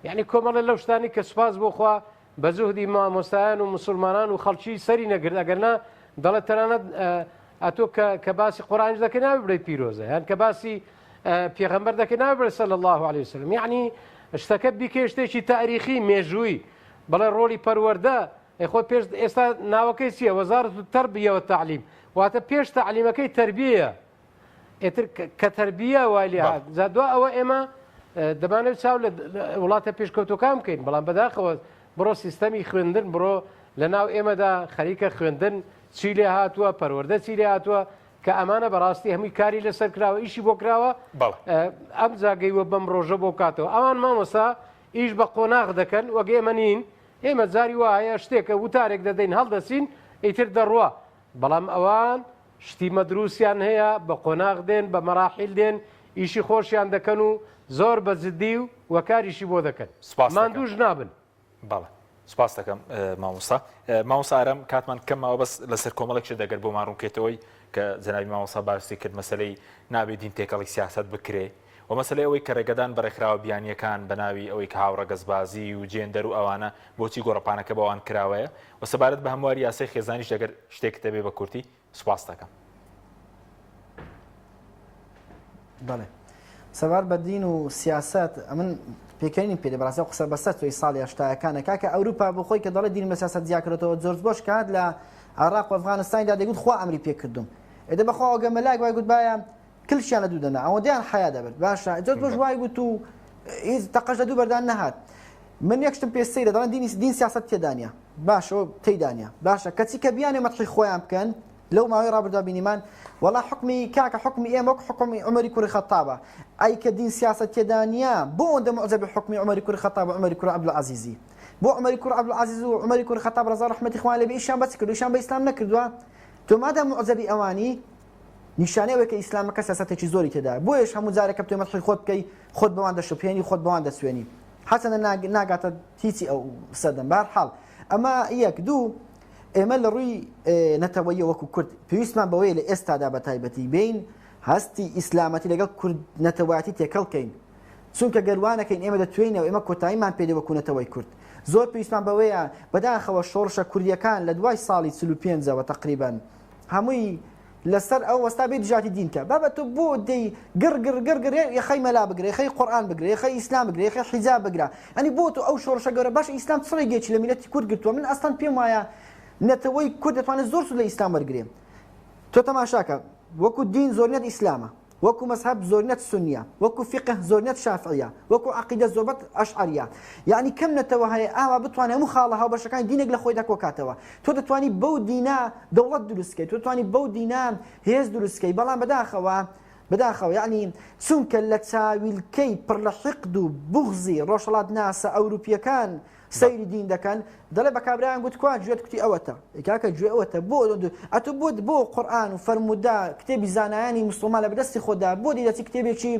یعنی کۆمەڵە لەو شتانی کە سوپاس بۆ خوا بە زوهدی مامۆستایان و مسلمانان و خەڵکی سەری نەگرت ئەگەر نا دەڵێت تەنانەت ئەتۆ کە کە باسی قورئانیش دەکەی نابێ بڵێی پیرۆزە یان کە باسی پێغەمبەر دەکەی نابێ بڵێ صلی الله علیه وسلم یعنی شتەکە بیکەی شتێکی تاریخی مێژووی بەڵێ ڕۆڵی پەروەردە. ئەی خۆ پێش ئێستا ناوەکەی چییە وەزارەت التربیە والتعلیم واتە پێش تەعلیمەکەی تەربیەیە ئیتر کە تەربیە وای لێ هات جا دوا ئەوە ئێمە دەمانەوێت چاو لە وڵاتە پێشکەوتوەکان بکەین بەڵام بەداخەوە بڕۆ سیستەمی خوێندن بڕۆ لە ناو ئێمەدا خەریکە خوێندن چی لێ هاتووە پەروەردە چی لێ هاتووە کە ئەمانە بەڕاستی هەمووی کاری لەسەر کراوە ئیشی بۆ کراوە ئەم جاگەیوە بەم ڕۆژە بۆ کاتەوە ئەوان مامۆستا ئیش بە قۆناغ دەکەن وەک ئێمە نین ئێمە جاری وایە شتێکە وتارێک دەدەین هەڵدەچین ئیتر دەڕوا بەڵام ئەوان شتی مەدروسیان هەیە بە قۆناغ دێن بە مەراحیل دێن ئیشی خۆشیان دەکەن و زۆر بە جدی و وە کاریشی بۆ دەکەن سپاست دەکەم. ماندووش نابن. بەڵێ سپاست دەکەم مامۆستا. مامۆستا ئارام کاتمان کەم ماوە بەس لەسەر کۆمەڵێک شت ئەگەر بۆمان ڕوونکەیتەوەی کە جەنابی مامۆستا باسی کرد مەسەلەی نابێ دین تێکەڵی سیاسەت بکرێ و مەسەلەی ئەوەی کە ڕێگەدان بە ڕێکخراوە بیانییەکان بە ناوی ئەوەی کە هاوڕەگەزبازی و جێندەر و ئەوانە بۆچی گۆڕەپانەکە بەوان کراوەیە و سەبارەت بە هەمواری یاسای خێزانیش ئەگەر شتێکت هەبێ بە کورتی سوپاست دەکەم. بەڵێ سەبار بە دین و سیاسەت ئەمن پێکەنین پێ بەڕاستی قسە بەسەر تۆی ساڵی هەشتاکانە کاکە ئەوروپا بۆ خۆی کە دەڵێ دین لە سیاسەت جیاکردەوە جۆرج بۆش کات لە عێراق و ئەفغانستاندا دەگوت خوا ئەمری پێکردم ئێدە بەخوا ئەگە مەلاک وای گوت باە کلشیان لە دوو دەنا ئەوەندەیان حەیا دەبرد باشە جۆرج بۆش وای گوت و هیچ تەقەش لە دوو بەردان نەهات من یەک شتم پێ سەیرە دەڵێن دینی دین سیاسەت تێدا نییە باشە تێدا نییە باشە کەچی کە بیانێ مەتحی خۆیان بکەن لەو ماوەی ڕابردووە بینیمان وەڵا حکمی کاکە حکمی ئێمە وەک حکمی عومەری کوڕی خەتابە ئەی کە دین سیاسەت تێدا نییە بۆ ئەوەندە موعجەبی حکمی عومەری کوڕی خەتاب و عومەری کوڕی عەبدولعەزیزی بۆ عومەری کوڕ عەبدولعەزیز و عومەری کوڕی خەتاب ڕەزا ڕەحمەتی خوایان لێ بێ ئیشیان بە چ کردووە ئیشیان بە ئیسلام نەکردووە تۆ مادام موعجەبی ئەوانی نیشانەی ئەوەیە کە ئیسلامەکە سیاسەتێکی زۆری تێدایە بۆیەش هەموو جارێک کە بتەوێ مەدحی خۆت بکەی خۆت بەوان دەشوبهێنی خۆت بەوان دەچوێنی هەرچەندە ناگاتە هیچی ئەو سەردەم بەهەرحاڵ ئەمە یەک دوو ئێمە لە ڕووی نەتەوەیە وەکو کورد پێویستمان بەوەیە لە ئێستادا بە تایبەتی بین هەستی ئیسلامەتی لەگەڵ کورد نەتەوایەتی تێکەڵ کەین چونکە گەر وانەکەین ئێمە دەتوێینەوە ئێمە کۆتاییمان پێدێ وەکو نەتەوەی کورد زۆر پێویستمان بەوەیە بەداخەوە شۆڕشە کوردیەکان لە دوای ساڵی 45ەوە تقریبا هەمووی لەسەر ئەو وەستا بێ دژاتی دین کە بابە تۆ بۆ دەی گڕ گڕ گڕ گڕ یەخەی مەلا بگرە یەخەی قورئان بگرە یەخەی ئیسلام بگرە یەخەی حیجاب بگرە ئەنی بۆ تۆ ئەو شۆڕشە گەورە باش ئیسلام چ ڕێگەیەکی لە میلەتی کورد گرتووە من ئەسڵەن پێم وایە نەتەوەی کورد دەتوانێت زۆر سوود لە ئیسلام وەرگرێ تۆ تەماشاکە وەکو دین زۆرینەت ئیسلامە وەکو مەزهەب زۆرینەت سونیە، وەکو فیقه زۆرینەت شافعیە، وەکو عەقیدە زۆربەت ئەشعەریە. یەعنی کەم نەتەوە هەیە ئاوا بتوانێ هەموو خاڵە هاوبەشەکانی دینێک لە خۆیدا کۆکاتەوە. تۆ دەتوانی بەو دینە دەوڵەت دروست کەی، تۆ دەتوانی بەو دینە هێز دروست کەی، بەڵام بەداخەوە بەداخەوە یەعنی چونکە لە چاویلکەی پڕ لە حیقد و بوغزی ڕۆژهەڵاتناسە ئەوروپییەکان سەیری دین دەکەن دەڵێ بە کابرایان گوت کوا گوێت کوتی ئەوەتە کاکە گوێ ئەوەتە بۆ ئەتۆ بۆت بۆ قورئان و فەرموودە کتێبی زانایانی مسلمان لە بەدەستی خۆدا بۆ دی دەچی کتێبێکی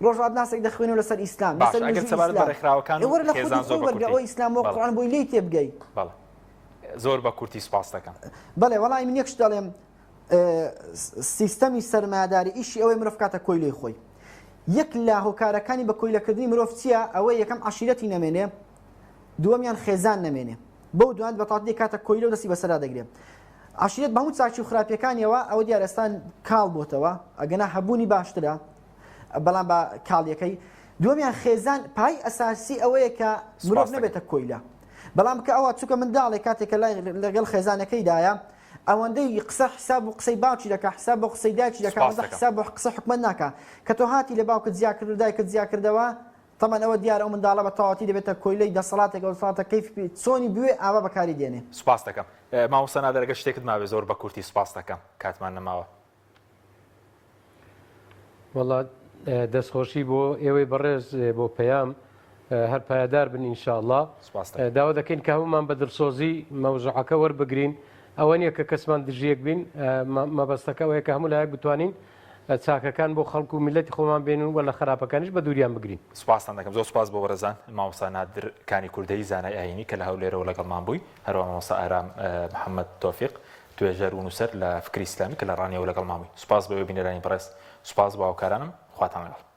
ڕۆژهەڵات ناسێک دەخوێنەوە لەسەر ئیسلام لەسەر ئەگەر سەبارەت بە ڕێکخراوەکان وەرە لە خودی خۆی وەرگە ئەوە ئیسلام بۆ قورئان بۆی لێی تێبگەی بەڵێ زۆر بە کورتی سپاس دەکەم بەڵێ وەڵی من یەک شت دەڵێم سیستەمی سەرمایەداری ئیشی ئەوەی مرۆڤ کاتە کۆیلەی خۆی یەک لە هۆکارەکانی بە کۆیلەکردنی مرۆڤ چییە ئەوە یەکەم عەشیرەتی نەمێنێ دووەمیان خێزان نەمێنێ بەو دوان بەتاڵی دەکاتە کۆیلە و دەستی بەسەرا دەگرێ عەشیرەت بە هەموو چاکی و خراپیەکانیەوە ئەوە دیارە ئێستا کاڵ بۆتەوە ئەگەنا هەبوونی باشترە بەڵام بە کاڵیەکەی دووەمیان خێزان پای ئەساسی ئەوەیە کە مرۆڤ نەبێتە کۆیلە بەڵام کە ئەوە چونکە منداڵێک کاتێک کە لەگەڵ خێزانەکەیدایە ئەوەندەی قسە حساب بۆ قسەی باوکی دەکا حساب بۆ قسەی دایکی دەکا ئەوەندە حساب بۆ قسە حکومەت ناکا کە تۆ هاتی لە باوکت جیا کرد و دایکت جیا کردەوە تەمەن ئەوە دیارە ئەو منداڵە بە تەواوەتی دەبێتە کۆیلەی دەسەڵاتێک ئەو دەسەڵاتە کەیف چۆنی بوێ ئاوا بەکاری دێنێ. سوپاست دەکەم مامۆستا نادر ئەگەر شتێکت مابێ زۆر بە کورتی سوپاست دەکەم کاتمان نەماوە. وەڵا دەستخۆشی بۆ ئێوەی بەڕێز بۆ پەیام هەر پایەدار بن ئینشاءاللە داوا دەکەین کە هەمومان بە دڵسۆزی مەوزوعەکە وەربگرین ئەوە نییە کە کەسمان دژیەک بین مەبەستەکە ئەوەیە کە هەموو لایەک بتوانین چاکەکان بۆ خەڵک و میلەتی خۆمان بێن و لە خراپەکانیش بە دووریان بگرین. سوپاستان دەکەم زۆر سوپاس بۆ بەڕێزان مامۆستا نادر کانی کوردەیی زانای ئایینی کە لە هەولێرەوە لەگەڵمان بووی هەروەها مامۆستا ئارام محەممەد تۆفیق توێژەر و نووسەر لە فکری ئیسلامی کە لە ڕانیەوە لەگەڵمان بووی سوپاس بۆ ئێوە بینەرانی بەڕێز سوپاس بۆ هاوکارانم خواتان لەگەڵ.